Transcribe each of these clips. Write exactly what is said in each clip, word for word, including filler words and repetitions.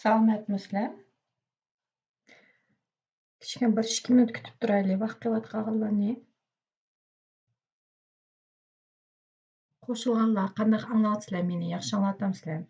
سالامەتمۇسىلەر؟ كىچىككىنە بىر ئىككى مىنۇت كۈتۈپ تۇرايلى، ۋاقىت قېلىۋاتقانلارنى. قوشۇلغانلار قانداق ئاڭلاۋاتىسىلەر مېنى؟ ياخشى ئاڭلاۋاتامسىلەر؟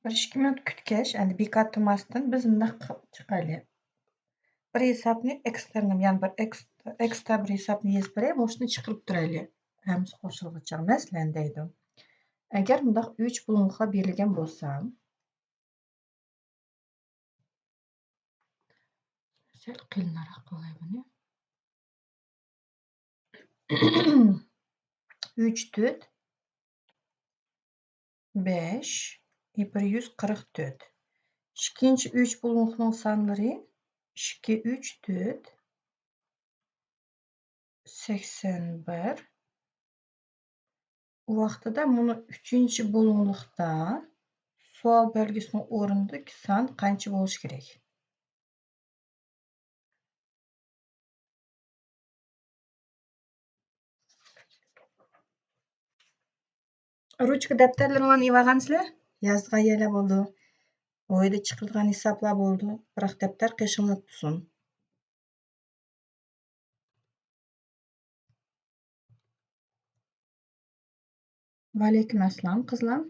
بىر ئىككى مىنۇت كۈتكەچ، ئەمدى بىكار تۇرماستىن بىز مۇنداق قىلىپ چىقايلى. بىر ھېسابنى ئېكسترنىم، يەنى بىر ئېكس-، ئېكسترا بىر ھېسابنى يېزىپ بېرەي، مۇشۇنى چىقىرىپ تۇرايلى. ھەممىسى قوشۇلغۇچىغا، مەسىلەن، دەيدۇ. ئەگەر مۇنداق ئۈچ بۇلۇڭلۇقلار بېرىلگەن بولسا، سەل قېلىنراق قىلاي بۇنى. ئۈچ، تۆت، بەش، بىر يۈز قىرىق تۆت. ئىككىنچى ئۈچ بۇلۇڭلۇقنىڭ سانلىرى ئىككى، ئۈچ، تۆت، سەكسەن بىر. ئۇ ۋاقتىدا مۇنۇ ئۈچىنچى بۇلۇڭلۇقتا سوئال بەلگىسىنىڭ ئورنىدىكى سان قانچە بولۇشى كېرەك؟ رۇچكا دەپتەرلىرىڭلارنى ئېلىۋالغانسىلەر؟ يازغان يەرلەر بولدى. ئۇ يەردە چىقىدىغان ھېسابلار بولدى. بىراق دەپتەر قېشىڭلار تۇرسۇن. ۋەئەلەيكۇم ئەسسالام، قىزلار.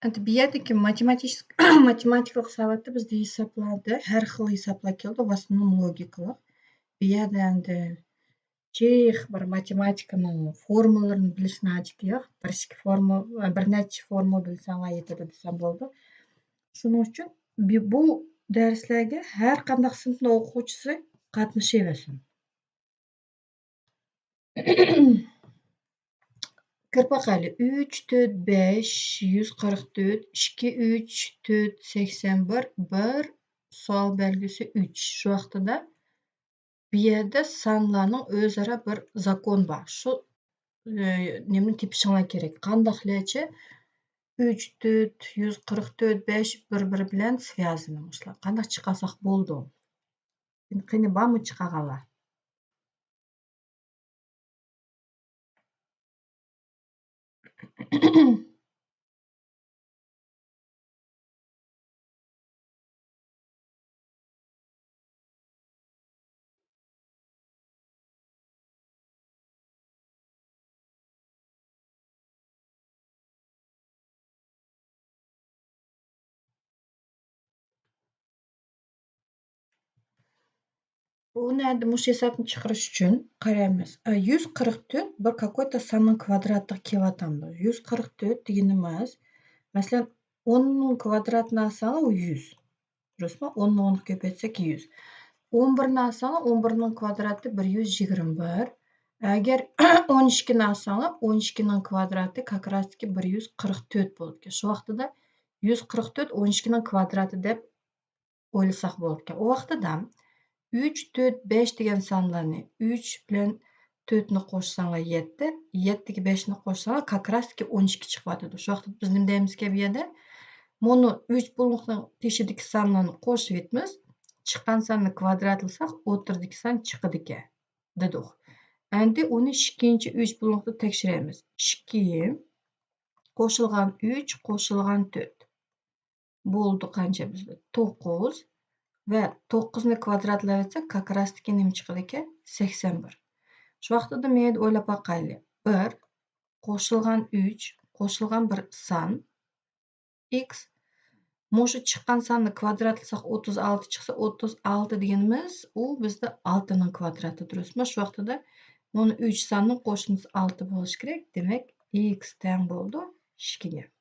ئەمدى بۇ يەردىكى ماتېماتىك-، ماتېماتىكىلىق ساۋاتتا بىزدە ھېسابلاردا ھەر خىل ھېسابلار كېلىدۇ، ۋاسىتىنىڭ لوگىكىلىق. بۇ يەردە ئەمدى جىق بىر ماتېماتىكىنىڭ فورمۇلىلىرىنى بىلىشنىڭ ھاجىتى يوق. بىر ئىككى فورمۇ-، بىر نەچچە فورمۇلا بىلسەڭلار يېتىدۇ دېسەم بولىدۇ. شۇنىڭ ئۈچۈن بى-، بۇ دەرسلەرگە ھەر قانداق سىنىپنىڭ ئوقۇغۇچىسى قاتنىشىۋەرسۇن. كىرىپ باقايلى. ئۈچ، تۆت، بەش، يۈز قىرىق تۆت، ئىككى، ئۈچ، تۆت، سەكسەن بىر، بىر، سوئال بەلگىسى ئۈچ. شۇ ۋاقتىدا بۇ يەردە سانلارنىڭ ئۆزئارا بىر زاكون بار. شۇ، ئى، نېمىنى تېپىشىڭلار كېرەك. قانداقلارچە ئۈچ، تۆت، يۈز قىرىق تۆت، بەش بىر-بىرى بىلەن سۋيازىنى مۇشۇلار. قانداق چىقارساق بولىدۇ؟ قېنى، بارمۇ چىقارغانلار؟ بۇ نەدە مۇشۇ ھېسابنى چىقىرىش ئۈچۈن قارايمىز. ئە، يۈز قىرىق تۆت بىر какой-то ساننىڭ كۋادراتىغا كېلىۋاتامدۇ؟ يۈز قىرىق تۆت دېگىنىمىز، مەسىلەن، ئوننىڭ كۋادراتىنى ئالساڭ، ئۇ يۈز. دۇرۇسمۇ؟ ئوننى ئونغا كۆپەيتسەك، يۈز. ئون بىرنى ئالساڭ، ئون بىرنىڭ كۋادراتى بىر يۈز يىگىرمە بىر. ئەگەر ئون ئىككىنى ئالساڭلار، ئون ئىككىنىڭ كۋادراتى как раз-таки بىر يۈز قىرىق تۆت بولىدىكەن. شۇ ۋاقتىدا يۈز قىرىق تۆت ئون ئىككىنىڭ كۋادراتى دەپ ئويلىساق بولىدىكەن. ئۇ ۋاقتىدا ئۈچ، تۆت، بەش دېگەن سانلارنى، ئۈچ بىلەن تۆتنى قوشساڭلار يەتتە، يەتتىگە بەشنى قوشساڭلار как раз-таки ئون ئىككى چىقىۋاتىدۇ. شۇ ۋاقىتتا بىز نېمە دەيمىزكەن بۇ يەردە؟ مۇنۇ ئۈچ بۇلۇڭلۇقنىڭ تېشىدىكى سانلارنى قوشۇۋېتىمىز، چىققان ساننى كۋادراتلىساق، ئوتتۇرىدىكى سان چىقىدىكەن، دېدۇق. ئەمدى ئۇنى ئىككىنچى ئۈچ بۇلۇڭلۇقتا تەكشۈرەيمىز. ئىككى قوشۇلغان ئۈچ قوشۇلغان تۆت. بولدى قانچە بىزدە؟ توققۇز. ۋە توققۇزنى كۋادراتلاۋەتسەك، как раз-таки نېمە چىقىدىكەن؟ سەكسەن بىر. شۇ ۋاقتىدا مەيلى ئويلاپ باقايلى. بىر قوشۇلغان ئۈچ قوشۇلغان بىر سان. ئىكس. مۇشۇ چىققان ساننى كۋادراتلىساق، ئوتتۇز ئالتە چىقسا، ئوتتۇز ئالتە دېگىنىمىز، ئۇ بىزدە ئالتىنىڭ كۋادراتى، دۇرۇسمۇ؟ شۇ ۋاقتىدا مۇنۇ ئۈچ ساننىڭ قوشۇندىسى ئالتە بولۇشى كېرەك. دېمەك، ئىكس تەڭ بولىدۇ ئىككىگە.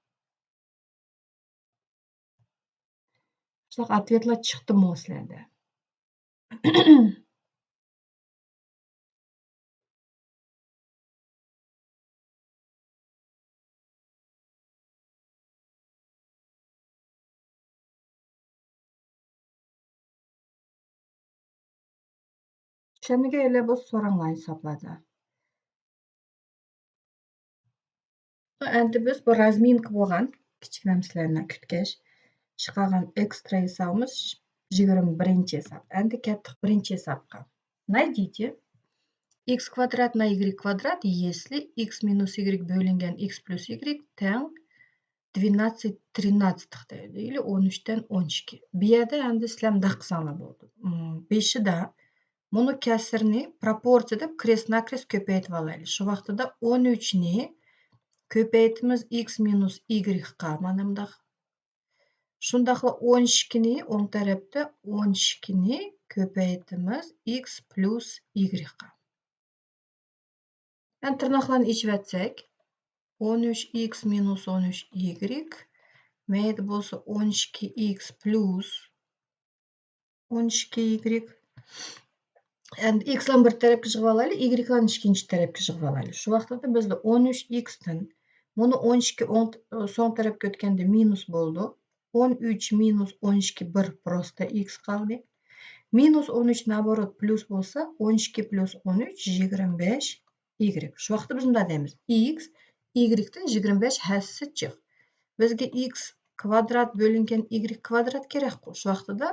شۇنداق ئاتۋېتلار چىقتىمۇ سىلەردە؟ چۈشەنمىگەن يەرلەر بولسا سوراڭلار ھېسابلاردا. ئەمدى بىز بۇ رازمىنكا بولغان كىچىك نەرسىلەرنى كۈتكەچ چىقارغان ئېكسترا ھېسابىمىز يىگىرمە بىرىنچى ھېساب. ئەمدى كەتتۇق بىرىنچى ھېسابقا. Найдите x квадрат на y квадрат, если x минус y بۆلۈنگەن x پلۇس y تەڭ دوىنناتسەت تىرىناتسەتلىق دەيدۇ، ئىلى ئون ئۈچتىن ئون ئىككى. بۇ يەردە ئەمدى سىلەر مۇنداق قىلساڭلار بولىدۇ. ئىم، بېشىدا مۇنۇ كەسىرنى پروپورسىيە دەپ كرېست ناكرېست كۆپەيتىۋالايلى. شۇ ۋاقتىدا ئون ئۈچنى كۆپەيتىمىز x مىنۇس y قا، مانا مۇنداق. شۇنداقلا ئون ئىككىنى ئوڭ تەرەپتە ئون ئىككىنى كۆپەيتىمىز x پلۇس y قا. ئەمدى تىرناقلارنى ئېچىۋەتسەك، ئون ئۈچ x مىنۇس ئون ئۈچ y، مەيدە بولسا ئون ئىككى x پلۇس ئون ئىككى y. ئەمدى x لارنى بىر تەرەپكە يىغىۋالايلى، y لارنى ئىككىنچى تەرەپكە يىغىۋالايلى. شۇ ۋاقىتتا بىزدە ئون ئۈچ x تىن مۇنۇ ئون ئىككى ئوڭ، سول تەرەپكە ئۆتكەندە مىنۇس بولىدۇ. ئون ئۈچ مىنۇس ئون ئىككى بىر، просто x قالدى. مىنۇس ئون ئۈچ، наоборот، پلۇس بولسا، ئون ئىككى پلۇس ئون ئۈچ، يىگىرمە بەش y. شۇ ۋاقىتتا بىز مۇنداق دەيمىز: x y تىن يىگىرمە بەش ھەسسە جىق. بىزگە x كۋادرات بۆلۈنگەن y كۋادرات كېرەكقۇ. شۇ ۋاقتىدا،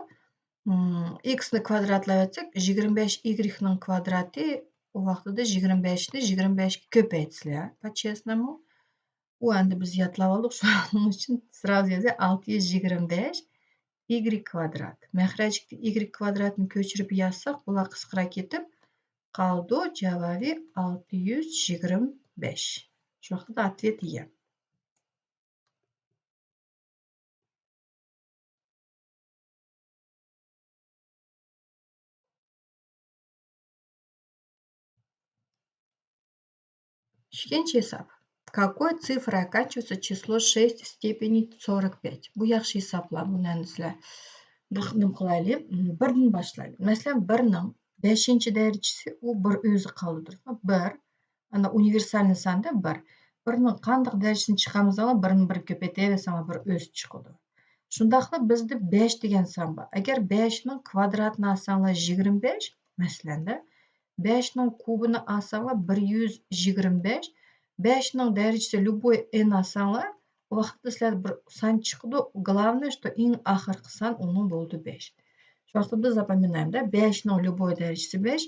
ئىم، x نى كۋادراتلاۋەتسەك، يىگىرمە بەش y نىڭ كۋادراتى، ئۇ ۋاقتىدا يىگىرمە بەشنى يىگىرمە بەشكە كۆپەيتسىلەر، по-честному. ئۇ ئەمدى بىز يادلاۋالدۇق، شۇنىڭ ئۈچۈن سرازۇ يازاي، ئالتە يۈز يىگىرمە بەش y كۋادرات. مەخرەجدىكى y كۋادراتنى كۆچۈرۈپ يازساق، بۇلار قىسقىراپ كېتىپ قالىدۇ. جاۋابى ئالتە يۈز يىگىرمە بەش. شۇ ۋاقتىدا ответ يە. ئىككىنچى ھېساب. Какой цифрой оканчивается число шесть в степени сорок пять? بۇ ياخشى ھېسابلار، بۇنى ئەمدى سىلەر بىر نېمە قىلايلى، بىردىن باشلايلى. مەسىلەن، بىرنىڭ بەشىنچى دەرىجىسى، ئۇ بىر ئۆزى قالىدۇ. بىر، ئانا ئۇنىۋېرسالنىي ساندا بىر. بىرنىڭ قانداق دەرىجىسىنى چىقارمىساڭلار، بىرنى بىر كۆپەيتىۋەرسەڭلار، بىر ئۆزى چىقىدۇ. شۇنداقلا بىزدە بەش دېگەن سان بار. ئەگەر بەشنىڭ كۋادراتىنى ئالساڭلار يىگىرمە بەش، مەسىلەندە، بەشنىڭ كۇبىنى ئالساڭلار بىر يۈز يىگىرمە بەش، بەشنىڭ دەرىجىسى любой n ئالساڭلار، ئۇ ۋاقىتتا سىلەردە بىر سان چىقىدۇ. Главное, что ئەڭ ئاخىرقى سان ئۇنىڭ بولىدۇ بەش. شۇ ۋاقىتتا بىز запоминаем да، بەشنىڭ любой دەرىجىسى بەش.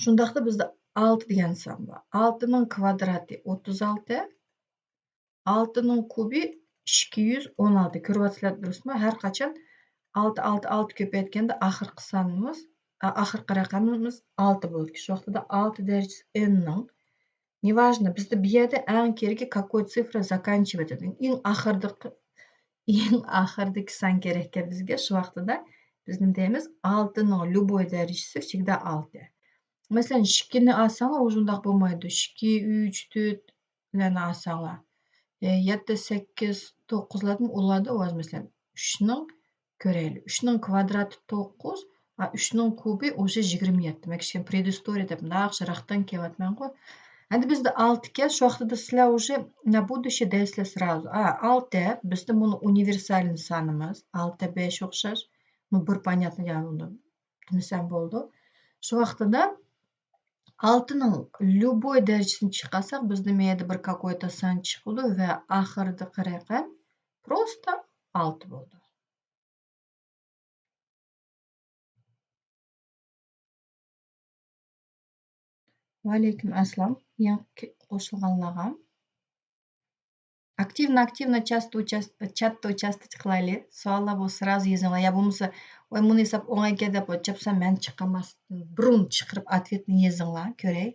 شۇنداقلا بىزدە ئالتە دېگەن سان بار. ئالتىنىڭ كۋادراتى ئوتتۇز ئالتە، ئالتىنىڭ كۇبى ئىككى يۈز ئون ئالتە. كۆرۈۋاتىسىلەر دۇرۇسمۇ؟ ھەر قاچان ئالتە، ئالتە، ئالتە كۆپەيتكەندە ئاخىرقى سانىمىز، ئا، ئاخىرقى رەقەمىمىز ئالتە بولىدۇ. شۇ ۋاقتىدا ئالتە دەرىجىسى n نىڭ، неважно، بىزدە بۇ يەردە ئەڭ كېرىكى какой цифра заканчивается. ئەڭ ئاخىرىدىكى، ئەڭ ئاخىرىدىكى سان كېرەككەن بىزگە. شۇ ۋاقتىدا بىز نېمە دەيمىز؟ ئالتىنىڭ любой دەرىجىسى всегда ئالتە. مەسىلەن، ئىككىنى ئالساڭ، ئۇ شۇنداق بولمايدۇ. ئىككى، ئۈچ، تۆت لەرنى ئالساڭلار. ئە، يەتتە، سەككىز، توققۇزلاردىن ئۇلاردا ئاۋاز، مەسىلەن، ئۈچنىڭ كۆرەيلى. ئۈچنىڭ كۋادراتى توققۇز، ئا، ئۈچنىڭ كۇبى уже يىگىرمە يەتتە. مەن كىچىككىنە предыстория دەپ مۇنداق ياخشىراقتىن كېلىۋاتىمەنغۇ. ئەمدى بىزدە ئالتە ئىكەن، شۇ ۋاقتىدا سىلەر уже на будущее دەيسىلەر سرازۇ. ئا، ئالتە، بىزدە مۇنۇ ئۇنىۋېرسالنىي سانىمىز، ئالتە، بەش ئوخشاش. بۇ بىر، понятно، يەنى ئۇنى دېمىسەم بولىدۇ. شۇ ۋاقتىدا ئالتىنىڭ любой دەرىجىسىنى چىقارساق، بىزدە مەيەدە بىر какой-то سان چىقىدۇ ۋە ئاخىرىدىكى رەقەم просто ئالتە بولىدۇ. ۋەئەلەيكۇم ئەسسالام. يېڭى قوشۇلغانلارغا. ئاكتىۋنا، ئاكتىۋنا چاتتا ئۇچاس-، چاتتا ئۇچاستىچ قىلايلى. سوئاللار بولسا سرازۇ يېزىڭلار. يا بولمىسا، ۋاي، مۇنۇ ھېساب ئوڭ ئىكەن دەپ ئويلاپ چاپسان مەن چىقارماستىن بۇرۇن چىقىرىپ ئاتۋېتنى يېزىڭلار، كۆرەي.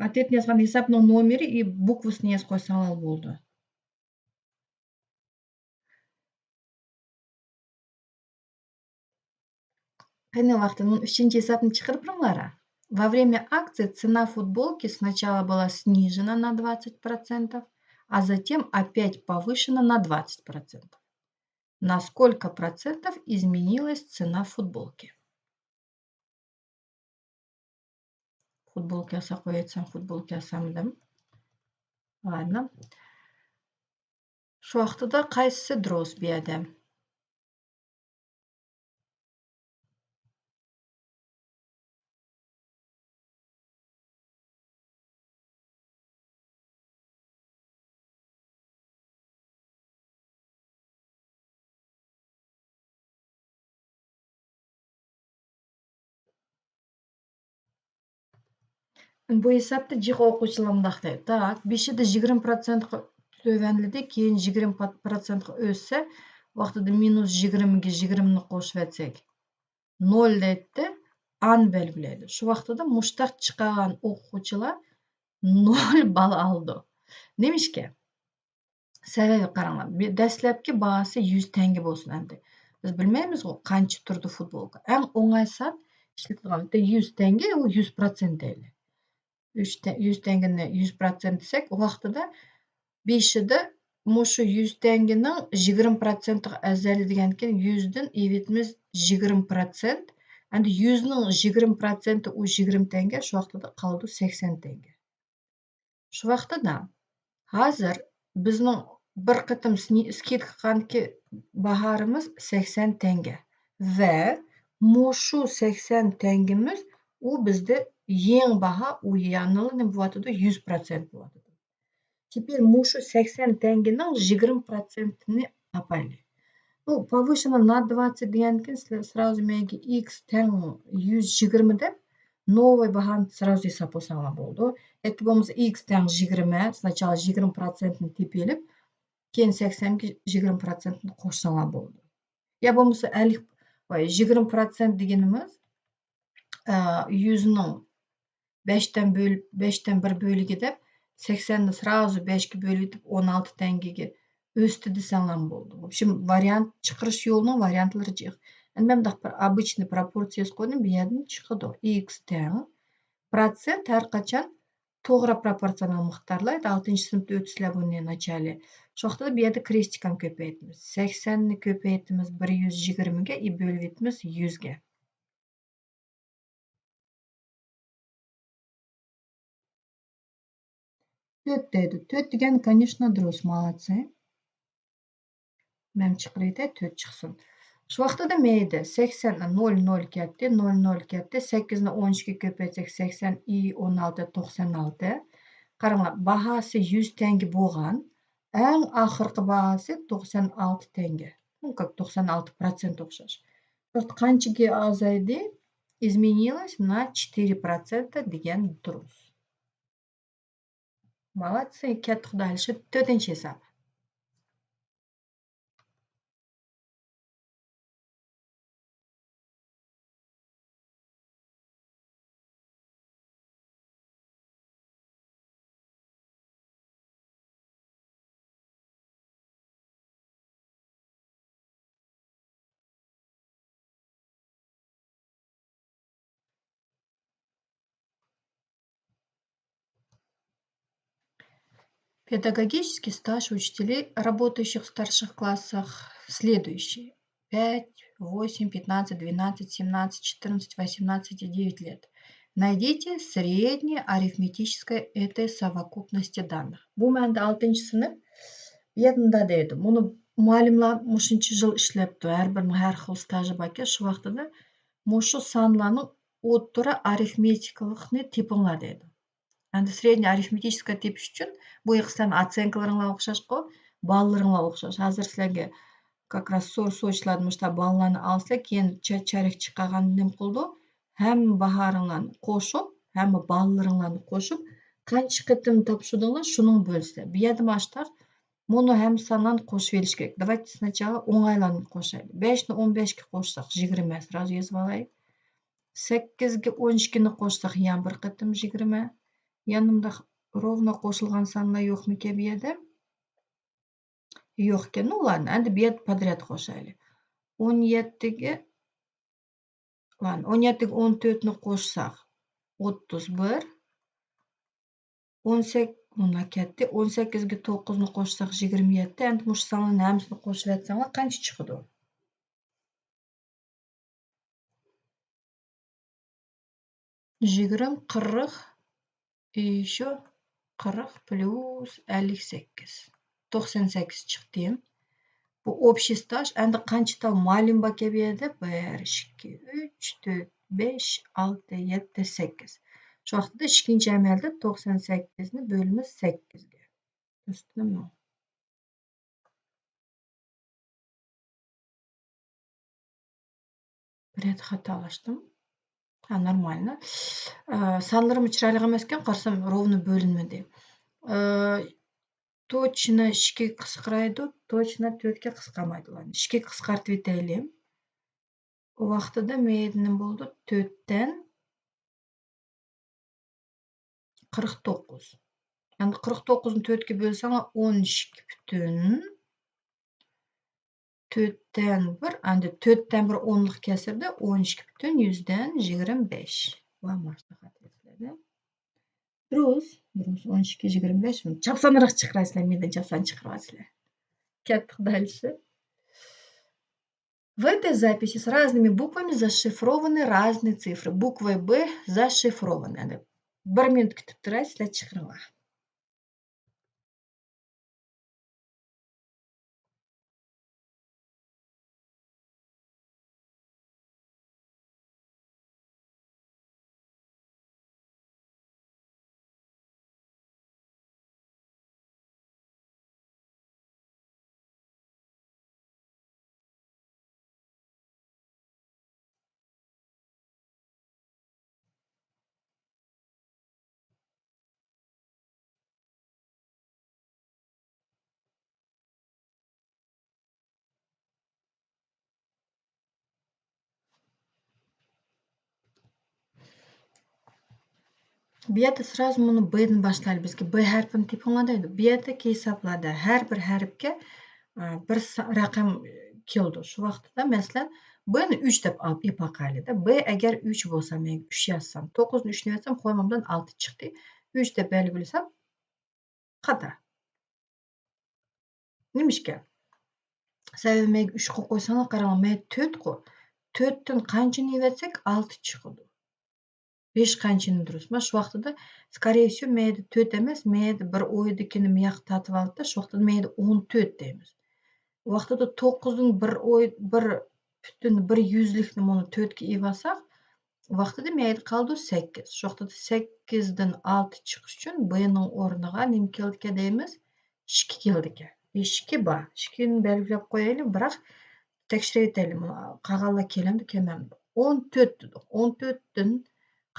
ئاتۋېتنى يازغان ھېسابنىڭ نومېرى ئى بۇكۋىسىنى يېزىپ قويساڭلار بولىدۇ. قېنى ۋاقتىدىن ئۈچىنچى ھېسابنى چىقىرىپ بېرىڭلار. Во время акции цена футболки сначала была снижена на двадцать процентов, а затем опять повышена на двадцать процентов. На сколько процентов изменилась цена футболки? فوتبولكا ياساپ قويۇۋەتسەم، فوتبولكا ياسامدىم. Ладно. شۇ ۋاقتىدا قايسىسى دۇرۇس بۇ يەردە؟ بۇ ھېسابتا جىق ئوقۇغۇچىلار مۇنداق دەيدۇ. تاك، بېشىدا يىگىرمە پىروتسېنتقا تۆۋەنلىدى، كېيىن يىگىرمە پىروتسېنتقا ئۆسسە، ۋاقتىدا مىنۇس يىگىرمىگە يىگىرمىنى قوشۇۋەتسەك، نول دەيدۇ، ئانى بەلگىلەيدۇ. شۇ ۋاقتىدا مۇشتاق چىقارغان ئوقۇغۇچىلار نول بال ئالىدۇ. نېمىشقا؟ سەۋەبى قاراڭلار، بى-، دەسلەپكى باھاسى يۈز تەڭگە بولسۇن ئەمدى. بىز بىلمەيمىزغۇ، قانچە تۇرىدۇ فۇتبولكا. ئەڭ ئوڭاي سان ئىشلىتىدىغان بىتتە يۈز تەڭگە، ئۇ يۈز پىروتسېنت دەيلى. يۈز تە-، يۈز تەڭگىنى يۈز پىروتسېنت دېسەك، ئۇ ۋاقتىدا بېشىدا مۇشۇ يۈز تەڭگىنىڭ يىگىرمە پىروتسېنتىغا ئەزەللى دېگەنكىن، يۈزدىن ئېلىۋېتىمىز يىگىرمە پىروتسېنت. ئەمدى يۈزنىڭ يىگىرمە پىروتسېنتى ئۇ يىگىرمە تەڭگە، شۇ ۋاقتىدا قالىدۇ سەكسەن تەڭگە. شۇ ۋاقتىدا ھازىر بىزنىڭ بىر قېتىم سنى-، سكىدكا قىلغاندىكى باھارىمىز سەكسەن تەڭگە ۋە مۇشۇ سەكسەن تەڭگىمىز ئۇ بىزدە يېڭى باھا، ئۇ يەنىلا نېمە بولۇۋاتىدۇ؟ يۈز پىروتسېنت بولۇۋاتىدۇ. تېپىر مۇشۇ سەكسەن تەڭگىنىڭ يىگىرمە پىروتسېنتىنى تاپايلى. بۇ повышено на двадцать دېگەندىكىن سىلەر سرازۇ مەيگە ئىكس تەڭ يۈز يىگىرمە دەپ، نوۋۇي باھانى سرازۇ ھېسابلىساڭلار بولىدۇ. ياكى بولمىسا ئىكس تەڭ يىگىرمە، سناچالا يىگىرمە پىروتسېنتنى تېپىۋېلىپ، كېيىن سەكسەنگە يىگىرمە پىروتسېنتنى قوشساڭلار بولىدۇ. يا بولمىسا ئەللىك، ۋاي، يىگىرمە پىروتسېنت دېگىنىمىز، ئە، يۈزنىڭ بەشتىن بۆل-، بەشتىن بىر بۆلىكى دەپ، سەكسەننى سرازۇ بەشكە بۆلۈۋېتىپ، ئون ئالتە تەڭگىگە ئۆستى دېسەڭلارمۇ بولىدۇ. ۋوبشېم، ۋارىيانت، چىقىرىش يولىنىڭ ۋارىيانتلىرى جىق. ئەمدى مەن مۇنداق بىر ئوبىچنىي پروپورتسىيىسى قويدۇم، بۇ يەردىن چىقىدۇ. ئىكس تەڭ پىروتسېنت ھەر قاچان توغرا پروپورتسىيەنىڭ مىقدارلار ئىدى، ئالتىنچى سىنىپتا ئۆتىسىلەر بۇنى ناچالى. شۇ ۋاقىتتا بۇ يەردە كرېستىكام كۆپەيتىمىز. سەكسەننى كۆپەيتىمىز بىر يۈز يىگىرمىگە، ئى، بۆلۈۋېتىمىز يۈزگە. تۆت دەيدۇ. تۆت دېگەن، конечно، دۇرۇس، مالادسى. مەن چىقىرىدە تۆت چىقسۇن. شۇ ۋاقتىدا مەيدە سەكسەن، نول، نول كەتتى، نول، نول كەتتى. سەككىزنى ئون ئىككىگە كۆپەيتسەك، سەكسەن، ئى، ئون ئالتە، توقسان ئالتە. قاراڭلار، باھاسى يۈز تەڭگە بولغان ئەڭ ئاخىرقى باھاسى توقسان ئالتە تەڭگە. Ну, как توقسان ئالتە پىروتسېنت ئوخشاش. شۇ ۋاقىت قانچىگە ئازايدى؟ Изменилось на четыре процента دېگەن دۇرۇس. مالادسى، كەتتى خۇدايلىشىپ. تۆتىنچى ھېساب. Педагогический стаж учителей, работающих в старших классах, следующий. Пять, восемь, пятнадцать, двенадцать, семнадцать, четырнадцать, восемнадцать и девять лет. Найдите среднее арифметическое этой совокупности данных. بۇ مەندە ئالتىنچى سىنىپ. بۇ يەردە مۇنداق دەيدۇ. بۇنى مۇئەللىملەر مۇشۇنچە يىل ئىشلەپتۇ. ھەر بىرىنىڭ ھەر خىل ستاژى باركەن. شۇ ۋاقتىدا مۇشۇ سانلارنىڭ ئوتتۇرا ئارىفمېتىكىلىقنى تېپىڭلار دەيدۇ. ئەمدى سرېدنىي ئارىفمېتىچېسكا تېپىش ئۈچۈن بۇ يەرگە سىلەرنىڭ ئاتسېنكىلىرىڭلار ئوخشاشقۇ، باللىرىڭلار ئوخشاش. ھازىر سىلەرگە كاك راس سور سوچلاردا مۇشۇنداق باللارنى ئالسىلەر، كېيىن چە-، چېرىك چىقارغاندا نېمە قىلىدۇ؟ ھەممە باھارىڭلارنى قوشۇپ، ھەممە باللىرىڭلارنى قوشۇپ، قانچە قېتىم تاپشۇردۇڭلار، شۇنىڭ بۆلسىلەر. بۇ يەردە ماشتاق مۇنۇ ھەممە سانلارنى قوشۇۋېلىش كېرەك. Давайте сначала ئوڭايلارنى قوشايلى. بەشنى ئون بەشكە قوشساق، يىگىرمە، سرازۇ يېزىۋالاي. سەككىزگە ئون ئىككىنى قوشساق، يەنە بىر قېتىم يىگىرمە. يەنە مۇنداق روۋنو قوشۇلغان سانلار يوقمىكەن بۇ يەردە؟ يوقكەن، ئۇلارنى ئەمدى بۇ يەردە پادرياد قوشايلى. ئون يەتتىگە، ئۇلارنى، ئون يەتتىگە ئون تۆتنى قوشساق، ئوتتۇز بىر. ئون سەككىز، مۇنداق كەتتى. ئون سەككىزگە توققۇزنى قوشساق، يىگىرمە يەتتە. ئەمدى مۇشۇ سانلارنى ھەممىسىنى قوشۇۋەتسەڭلار، قانچە چىقىدۇ؟ يىگىرمە، قىرىق، ئىشۇ، قىرىق پليۇس ئەللىك سەككىز. توقسان سەككىز چىقتى. بۇ ئوبشىي ستاژ. ئەمدى قانچە تال مۇئەللىم باركەن بۇ يەردە؟ بىر، ئىككى، ئۈچ، تۆت، بەش، ئالتە، يەتتە، سەككىز. شۇ ۋاقىتتا ئىككىنچى ئەمەلدە توقسان سەككىزنى بۆلىمىز سەككىزگە. تۆتنىمۇ؟ بىر رەت خاتالاشتىم. نورمالنى. ئە، سانلىرىمۇ چىرايلىق ئەمەسكەن، قارىسام روۋنى بۆلۈنمىدى. ئە، توچنا ئىككىگە قىسقىرايدۇ، توچنا تۆتكە قىسقارمايدۇ. ئىككىگە قىسقارتىۋېتەيلى. ئۇ ۋاقتىدا مەيدە نېمە بولىدۇ؟ تۆتتىن قىرىق توققۇز. ئەمدى قىرىق توققۇزنى تۆتكە بۆلسەڭلار، ئون ئىككى پۈتۈن تۆتتىن بىر، ئەمدى تۆتتىن بىر ئونلۇق كەسىردە ئون ئىككى پۈتۈن يۈزدىن يىگىرمە بەش. ۋە ماشىنا خاتىرىسىلەردە. دۇرۇس، دۇرۇس، ئون ئىككى يىگىرمە بەش. چاپسانراق چىقىرايسىلەر، مېنىڭدىن چاپسان چىقىرىۋالىسىلەر. كەتتۇق دالشى. В этой записи с разными буквами зашифрованы разные цифры. Буквой Б зашифрованы. يەنى بىر مىنۇت كۈتۈپ تۇراي، سىلەر چىقىرىڭلار. بۇ يەردە سرازۇ مۇنۇ بىدىن باشلايلى. بىزگە بى ھەرپىنى تېپىڭلار دەيدۇ. بۇ يەردىكى ھېسابلاردا ھەر بىر ھەرپكە، ئە، بىر سا-، رەقەم كېلىدۇ. شۇ ۋاقىتتا، مەسىلەن، بىنى ئۈچ دەپ ئېلىپ باقايلى-دە. بى ئەگەر ئۈچ بولسا، مەن ئۈچ يازسام، توققۇزنى ئۈچنى يازسام، قويمامدىن ئالتە چىقتى. ئۈچ دەپ بەلگىلىسەم، خاتا. نېمىشقا؟ سەۋەبى مەيگە ئۈچ قويۇپ قويساڭلار، قاراڭلار، مەي تۆتقۇ. تۆتتىن قانچىنى ئېلىۋەتسەك، ئالتە چىقىدۇ. ھېچ قانچىنى دۇرۇس. مانا شۇ ۋاقتىدا، скорее всего، مەيدە تۆت ئەمەس، مەيدە بىر ئويدىكىنى مۇياققا تارتىۋالدى-دە، شۇ ۋاقتىدا مەيدە ئون تۆت دەيمىز. ۋاقتىدا توققۇزدىن بىر ئوي-، بىر پۈتۈن بىر يۈزلۈكنى مانا تۆتكە ئېلىۋالساق، ۋاقتىدا مەيدە قالىدۇ سەككىز. شۇ ۋاقتىدا سەككىزدىن ئالتە چىقىش ئۈچۈن بىنىڭ ئورنىغا نېمە كېلىدىكەن دەيمىز؟ ئىككى كېلىدىكەن. ئىككى بار. ئىككىنى بەلگىلەپ قويايلى، بىراق تەكشۈرۈۋېتەيلى، قالغانلار كېلەمدۇ، كەلمەمدۇ. ئون تۆت دېدۇق. ئون تۆتتىن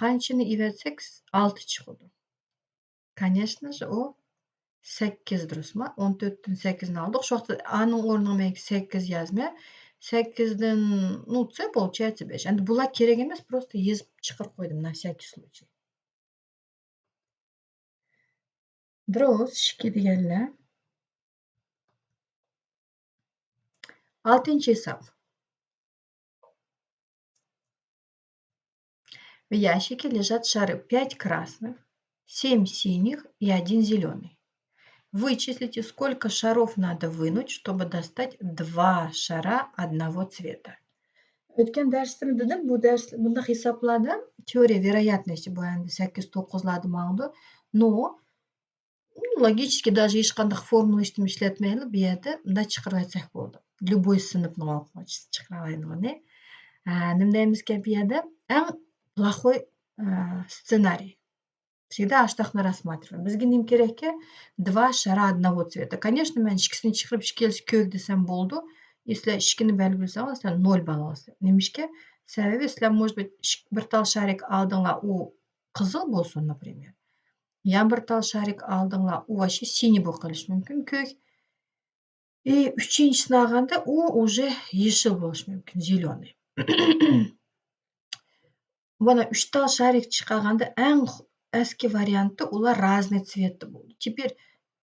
قانچىنى ئېلىۋەتسەك، ئالتە چىقىدۇ. كانېشنا جې، ئۇ سەككىز دۇرۇسما؟ ئون تۆتتىن سەككىزنى ئالدۇق. شۇ ۋاقىتتا ئانىڭ ئورنىغا مەن سەككىز يازمەن. سەككىزدىن، ну, سە получается بەش. ئەمدى بۇلار كېرەك ئەمەس، просто يېزىپ چىقىرىپ قويدۇم، на всякий случай. دۇرۇس، ئىككى دېگەنلەر. ئالتىنچى ھېساب. В ящике лежат шары: пять красных, семь синих и один зелёный. Вычислите, сколько шаров надо вынуть, чтобы достать два шара одного цвета. ئۆتكەن دەرستىمۇ دېدىم، بۇ دەرس، بۇنداق ھېسابلاردا تېئورىيە вероятности بۇ ئەمدى سەككىز، توققۇزلاردا ماڭىدۇ. نو، لوگىچىسكى داژې ھېچقانداق فورمۇلا ھېچنېمە ئىشلەتمەيلى، بۇ يەردە مۇنداق چىقىرىۋەتسەك بولىدۇ. ليۇبوي سىنىپنىڭ ئوقۇغۇچىسى چىقىرالايدىغىنى. ھە، نېمە دەيمىزكەن بۇ يەردە؟ ئەڭ плохой، ئە، ستسېنارىي. Всегда ئاشتاقنى راسماترىۋېتىمەن. بىزگە نېمە كېرەككەن؟ دۋا شارا ئادناۋو تسۋېتا. كانېشنا، مەن ئىككىسىنى چىقىرىپ، ئىككىلىسى كۆك دېسەم بولىدۇ. ئى، سىلەر ئىككىنى بەلگىلىسەڭلار، سىلەر نول بالا ئالىسىلەر. نېمىشقا؟ سەۋەبى سىلەر، может быть، ئىك-، بىر تال شارىك ئالدىڭلار، ئۇ قىزىل بولسۇن، например. يەنە بىر تال شارىك ئالدىڭلار، ئۇ вообще سىنىي بولۇپ قېلىشى مۇمكىن، كۆك. ئى، ئۈچىنچىسىنى ئالغاندا، ئۇ ئۇژې يېشىل بولۇشى مۇمكىن، زېلېنىي. مانا ئۈچ تال شارىك چىقارغاندا ئەڭ خ-، ئەسكى ۋارىيانتتا ئۇلار رازنىي تسۋېتتا بولدى. تېپىر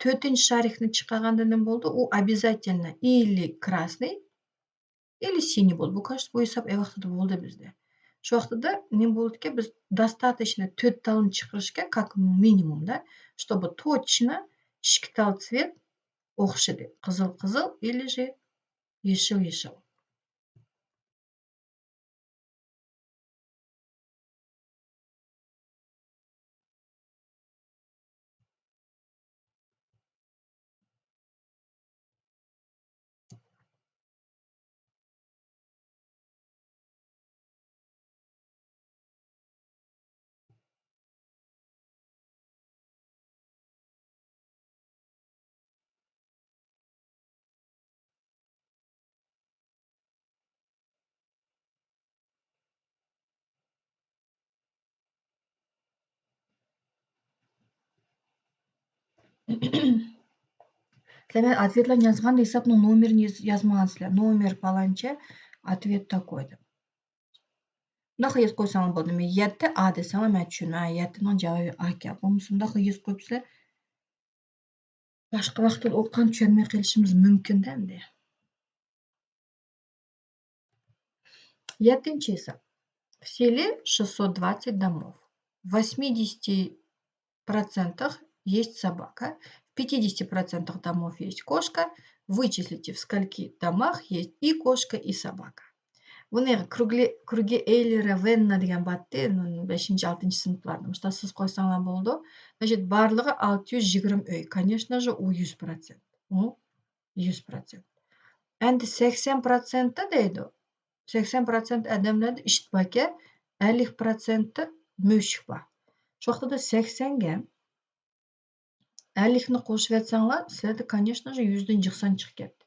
تۆتىنچى شارىكنى چىقارغاندا نېمە بولدى؟ ئۇ ئوبيازاتېلنو ئىلى كراسنىي، ئىلى سىنىي بولدى. بۇ كاش-، بۇ ھېساب ئەي ۋاقتىدا بولدى بىزدە. شۇ ۋاقتىدا نېمە بولىدىكەن؟ بىز دوستاتېشنو تۆت تالنى چىقىرىشكە، كاك مىنىمۇمدا، شتوبى توچنو ئىككى تال تسۋېت ئوخشىدى. قىزىل قىزىل، ئىلى ژې يېشىل يېشىل. سىلەر مەن ئاتۋېتلارنى يازغاندا ھېسابنىڭ نومېرىنى ياز-، يازمىغانسىلەر. نومېر پالانچە، ئاتۋېت تاكوي دەپ. مۇنداق يېزىپ قويساڭلار بولدى. مەن يەتتە ئا دېسەڭلار مەن چۈشىنىمەن. ھە، يەتتىنىڭ جاۋابى ئا ئىكەن. بولمىسا مۇنداقلا يېزىپ قويۇپ سىلەر باشقا ۋاقىتتا ئوقۇغان چۈشەنمەي قېلىشىمىز مۇمكىن-دە ئەمدى. يەتتىنچى ھېساب. В селе шестьсот двадцать домов. В восьмидесяти процентах есть собака, в пятидесяти процентах домов есть кошка. Вычислите, в скольки домах есть и кошка, и собака. بۇنى كروگلى-، كروگېئېйлېر ۋېننا دېگەن بارتتى، بەشىنچى، ئالتىنچى سىنىپلاردا. مۇشۇنداق سىز قويساڭلار بولىدۇ. Значит، بارلىقى ئالتە يۈز يىگىرمە ئۆي. Конечно же، ئۇ يۈز پىروتسېنت. ئۇ يۈز پىروتسېنت. ئەمدى سەكسەن پىروتسېنتتا دەيدۇ. سەكسەن پىروتسېنت ئادەملەردە ئىت باركەن، ئەللىك پىروتسېنتتا مۈشۈك بار. شۇ ۋاقىتتا سەكسەنگە ئەللىكنى قوشۇۋەتسەڭلار، سىلەردە، конечно же، يۈزدىن جىق سان چىقىپ كەتتى.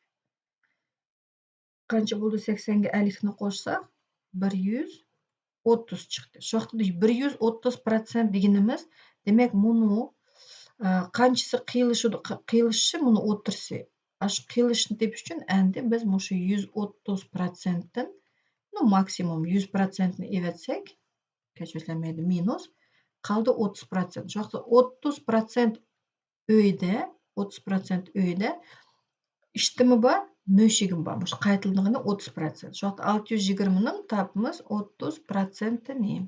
قانچە بولدى؟ سەكسەنگە ئەللىكنى قوشساق، بىر يۈز ئوتتۇز چىقتى. شۇ ۋاقىتتا بىر يۈز ئوتتۇز پىروتسېنت دېگىنىمىز، دېمەك، مۇنۇ، ئە، قانچىسى قىيىلىشىدۇ-، قى-، قىيىلىشى مۇنۇ ئوتتۇرىسى. ئاشۇ قىيىلىشنى تېپىش ئۈچۈن ئەمدى بىز مۇشۇ يۈز ئوتتۇز پىروتسېنتتىن، نو، ماكسىمۇم يۈز پىروتسېنتنى ئېۋەتسەك، كەچۈرسەم مەيلى، مىنۇس، قالدى ئوتتۇز پىروتسېنت. شۇ ۋاقىتتا ئوتتۇز پىروتسېنت ئۆيدە، ئوتتۇز پىروتسېنت ئۆيدە ئىتىمۇ بار، مۈشۈكىمۇ بار. مۇشۇ قايتىلىنىدىغىنى ئوتتۇز پىروتسېنت. شۇ ۋاقىتتا ئالتە يۈز يىگىرمىنىڭ تاپىمىز ئوتتۇز پىروتسېنتىنى.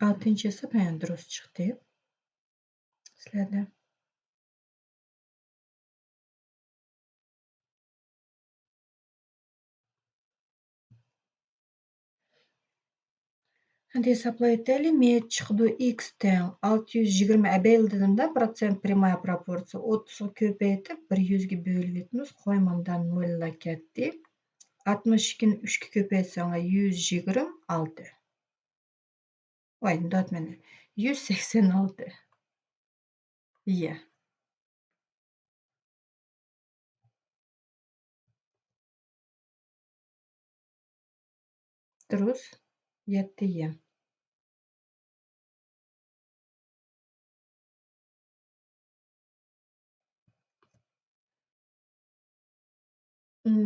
ئالتىنچى ھېساب، ھە، دۇرۇس چىقتى. سىلەردە. ئەمدى ھېسابلاۋېتەيلى، مېيىت چىقىدۇ، ئىكس تەڭ ئالتە يۈز يىگىرمە، ئەبەيل دېدىمدە، پىروتسېنت، پريمايا پروپورتسىيە، ئوتتۇزغا كۆپەيتىپ، بىر يۈزگە بۆلۈۋېتىمىز، قويمامدا نوللا كەتتى. ئاتمىش ئىككىنى ئۈچكە كۆپەيتسەڭلار، يۈز يىگىرمە ئالتە. ۋاي، دۆت مەن يۈز سەكسەن ئالتە. يە. دۇرۇس، يەتتە يە.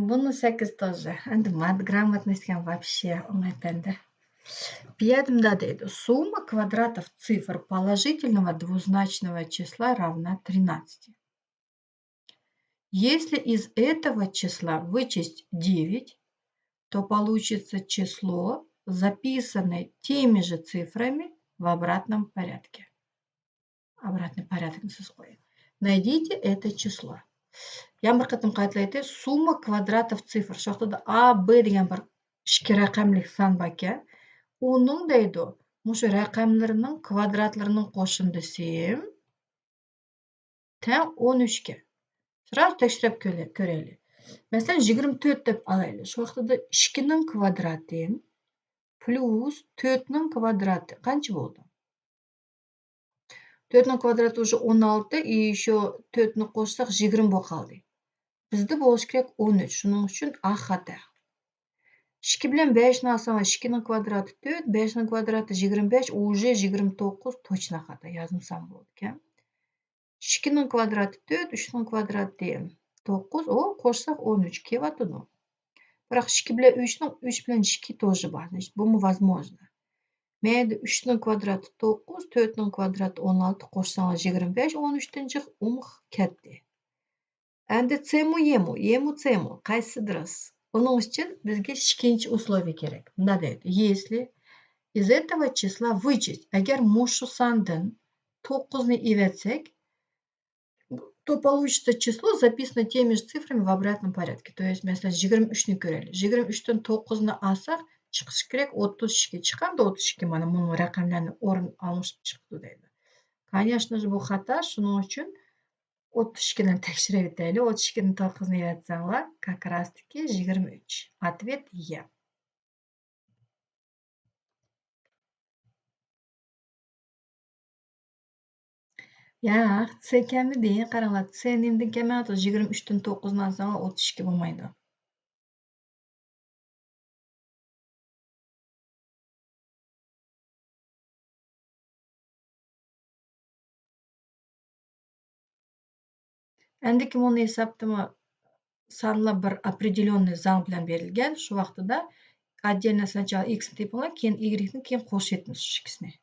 بۇنى سەككىز тоже. ئەمدى ماددا گرامماتنىست دېگەن вообще ئوڭاي پەندە. بۇ يەردە مۇنداق دەيدۇ. Сумма квадратов цифр положительного двузначного числа равна тринадцати. Если из этого числа вычесть девять, то получится число, записанное теми же цифрами в обратном порядке. Обратный порядокنى سىز قويۇڭ. Найдите это число. يەنە بىر قېتىم قايتىلايتتى. Сумма квадратов цифр. شۇ ۋاقىتتا ئا، بى دېگەن بىر ئىككى رەقەملىك سان باركەن. ئۇنىڭ دەيدۇ، مۇشۇ رەقەملىرىنىڭ كۋادراتلىرىنىڭ قوشۇندىسى تەڭ ئون ئۈچكە. سرازۇ تەكشۈرۈپ كۆرە-، كۆرەيلى. مەسىلەن، يىگىرمە تۆت دەپ ئالايلى. شۇ ۋاقىتتا ئىككىنىڭ كۋادراتى پلۇس تۆتنىڭ كۋادراتى قانچە بولىدۇ؟ تۆتنىڭ كۋادراتى уже ئون ئالتە، ئى، شۇ تۆتنى قوشساق يىگىرمە بولۇپ قالدى. بىزدە بولۇشى كېرەك ئون ئۈچ، شۇنىڭ ئۈچۈن ئا خاتا. ئىككى بىلەن بەشنى ئالساڭلار، ئىككىنىڭ كۋادراتى تۆت، بەشنىڭ كۋادراتى يىگىرمە بەش، уже يىگىرمە توققۇز، точно خاتا يازمىسام بولىدىكەن. ئىككىنىڭ كۋادراتى تۆت، ئۈچنىڭ كۋادراتى توققۇز، ئۇ قوشساق ئون ئۈچ كېلىۋاتىدۇ. بىراق ئىككى بىلەن ئۈچنىڭ، ئۈچ بىلەن ئىككى тоже بار، значит، بۇمۇ возможно. مەيدە ئۈچنىڭ كۋادراتى توققۇز، تۆتنىڭ كۋادراتى ئون ئالتە، قوشساڭلار يىگىرمە بەش، ئون ئۈچتىن جىق ئۇمۇق كەتتى. ئەمدى سىمۇ يېمۇ، يېمۇ سىمۇ، قايسىسى دۇرۇس؟ ئۇنىڭ ئۈچۈن بىزگە ئىككىنچى ئۇسلوبى كېرەك. مۇنداق دەيدۇ. Если из этого числа вычесть، ئەگەر مۇشۇ ساندىن توققۇزنى ئېۋەتسەك، то получится число, записано теми же цифрами в обратном порядке. То есть، مەسىلەن، يىگىرمە ئۈچنى كۆرەيلى. يىگىرمە ئۈچتىن توققۇزنى ئالساق، چىقىشى كېرەك ئوتتۇز ئىككى. چىقامدۇ ئوتتۇز ئىككى؟ مانا، مۇنۇ رەقەملەرنى ئورۇن ئالمىشىپ چىقىپتۇ دەيدۇ. Конечно же، بۇ خاتا، شۇنىڭ ئۈچۈن ئوتتۇز ئىككىنى تەكشۈرۈۋېتەيلى. ئوتتۇز ئىككىدىن توققۇزنى ئېۋەتسەڭلار، как раз таки يىگىرمە ئۈچ. ئاتۋېت يە. ياق، سى كەلمىدى. قاراڭلار، سى نېمىدىن كەلمەيۋاتىدۇ؟ يىگىرمە ئۈچتىن توققۇزنى ئالساڭلار، ئوتتۇز ئىككى بولمايدۇ. ئەندىكى مۇنۇ ھېسابتىمۇ سانلار بىر ئاپرېدېليوننىي زاڭ بىلەن بېرىلگەن. شۇ ۋاقتىدا ئاددىيەنى سەنچاۋ ئىكسنى تېپىڭلار، كېيىن ئىگرېكنى، كېيىن قوشۇۋېتىمىز شۇ ئىككىسىنى.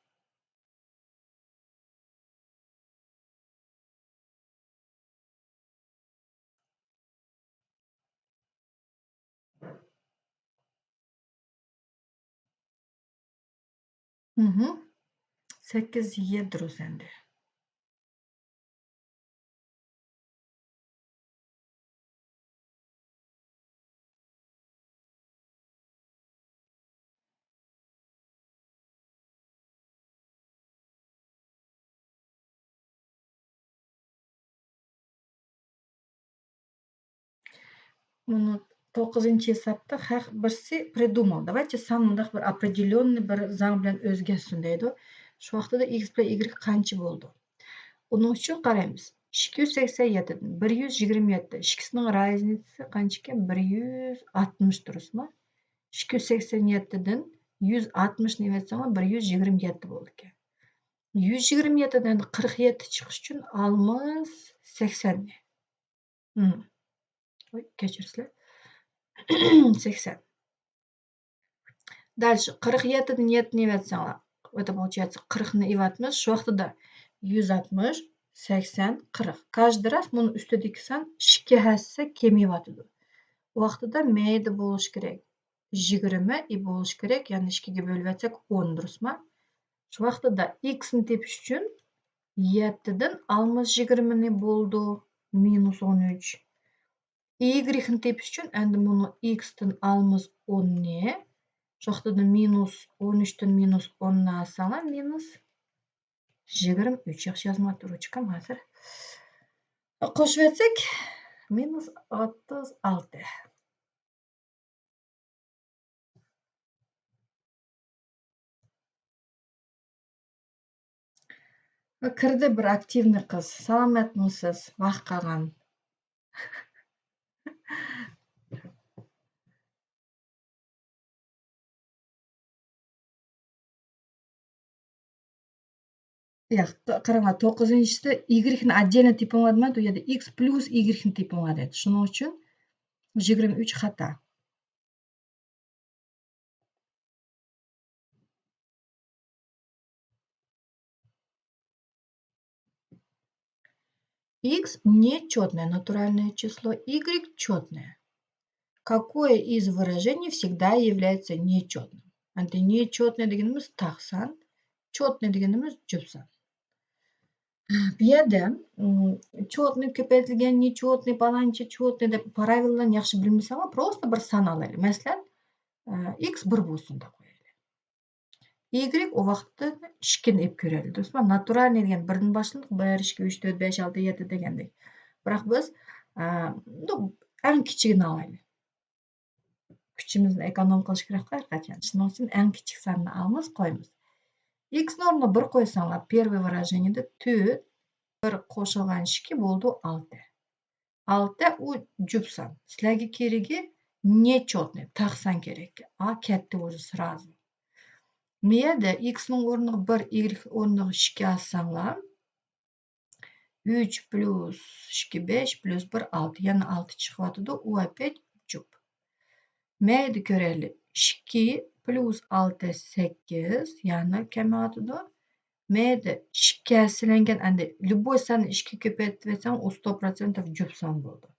مهم. سەككىز يەتتە دۇرۇس ئەمدى. مۇنۇ توققۇزىنچى ھېسابتا خەق بىرسى придумал. Давайте سان مۇنداق بىر ئاپرېدېليوننىي بىر زاڭ بىلەن ئۆزگەرسۇن دەيدۇ. شۇ ۋاقتىدا ئىكس بىلەن ئىگرېك قانچە بولىدۇ؟ ئۇنىڭ ئۈچۈن قارايمىز. ئىككى يۈز سەكسەن يەتتىدىن بىر يۈز يىگىرمە يەتتە، ئىككىسىنىڭ رازницىسى قانچە ئىكەن؟ بىر يۈز ئاتمىش، دۇرۇسمۇ؟ ئىككى يۈز سەكسەن يەتتىدىن يۈز ئاتمىشنى ئېلىۋەتسەڭلار، بىر يۈز يىگىرمە يەتتە بولىدىكەن. يۈز يىگىرمە يەتتىدىن قىرىق يەتتە چىقىش ئۈچۈن ئالىمىز سەكسەننى. ھىم. ۋاي، كەچۈرسىلەر. سەكسەن. دالشى قىرىق يەتتىدىن يەتتىنى ئېلىۋەتسەڭلار، это получается قىرىقنى ئېلىۋاتىمىز. شۇ ۋاقتىدا يۈز ئاتمىش، سەكسەن، قىرىق. Каждый раз مۇنۇ ئۈستىدىكى سان ئىككى ھەسسە كېمىيىۋاتىدۇ. ۋاقتىدا مەيدە بولۇشى كېرەك. يىگىرمە ئى بولۇشى كېرەك، يەنى ئىككىگە بۆلۈۋەتسەك ئون، دۇرۇسمۇ؟ شۇ ۋاقتىدا ئىكسنى تېپىش ئۈچۈن يەتتىدىن ئالىمىز يىگىرمىنى بولىدۇ، مىنۇس ئون ئۈچ. ئىگرېكنى تېپىش ئۈچۈن ئەمدى مۇنۇ ئىكستىن ئالىمىز ئوننى، شۇ ۋاقتىدا مىنۇس ئون ئۈچتىن مىنۇس ئوننى ئالساڭلار، مىنۇس يىگىرمە ئۈچ. ياخشى يازماپتۇ رۇچكام ھازىر. قوشۇۋەتسەك، مىنۇس ئوتتۇز ئالتە. كىردى بىر ئاكتىۋنى قىز. سالامەتمۇسىز؟ ۋاق قالغان. ياق، قاراڭلار، توققۇزىنچىسى ئىگرېكنى отдельно تېپىڭلار دېمەيدۇ، ئۇ يەردە ئىكس پلۇس ئىگرېكنى تېپىڭلار دەيدۇ. شۇنىڭ ئۈچۈن يىگىرمە ئۈچ خاتا. Икс нечётное натуральное число, игрек чётное. Какое из выражений всегда является нечётным? Әнді нечётный дегеніміз тақ сан, чётный дегеніміз жүп сан. بۇ يەردە، م، چوتنى كۆپەيتىلگەن، نېچوتنى، پالانچە چوتنى دەپ پاراۋىللارنى ياخشى بىلمىسەڭلار، پروستا بىر سان ئالايلى. مەسىلەن، ئە، ئىكس بىر بولسۇن دەپ قويايلى. ئىگرېك ئۇ ۋاقىتتا ئىككىنى ئېلىپ كۆرەيلى. دوستلار، ناتۇرالنىي دېگەن بىردىن باشلىنىپ، بىر، ئىككى، ئۈچ، تۆت، بەش، ئالتە، يەتتە دېگەندەك. بىراق بىز، ئە، ئەڭ كىچىكىنى ئالايلى. كۈچىمىزنى ئېكونوم قىلىش كېرەك ھەر قاچان. شۇنىڭ ئۈچۈن ئەڭ كىچىك ساننى ئالىمىز، قويىمىز. ئىكسنىڭ ئورنىغا بىر قويساڭلار، первый выражениеدا تۆت، بىر قوشۇلغان ئىككى بولىدۇ ئالتە. ئالتە ئۇ جۈپ سان. سىلەرگە كېرىكى نېچوتنى، تاق سان كېرەك. ئا، كەتتى ئۇزى سرازۇ. مىيەدە ئىكسنىڭ ئورنىغا بىر، ئىگرېك ئورنىغا ئىككى ئالساڭلار، ئۈچ پلۇس ئىككى بەش، پلۇس بىر ئالتە، يەنە ئالتە چىقىۋاتىدۇ، ئۇ ئەپەت جۈپ. مەيدە كۆرەيلى، ئىككى پلۇس ئالتە سەككىز، يەنە كەمىيىۋاتىدۇ. مەيدە ئىككى ھەسسىلەنگەن، ئەندى ليۇبوي ساننى ئىككىگە كۆپەيتىۋەتسەڭ، ئۇ سто پروتسېنتوف جۈپ سان بولىدۇ.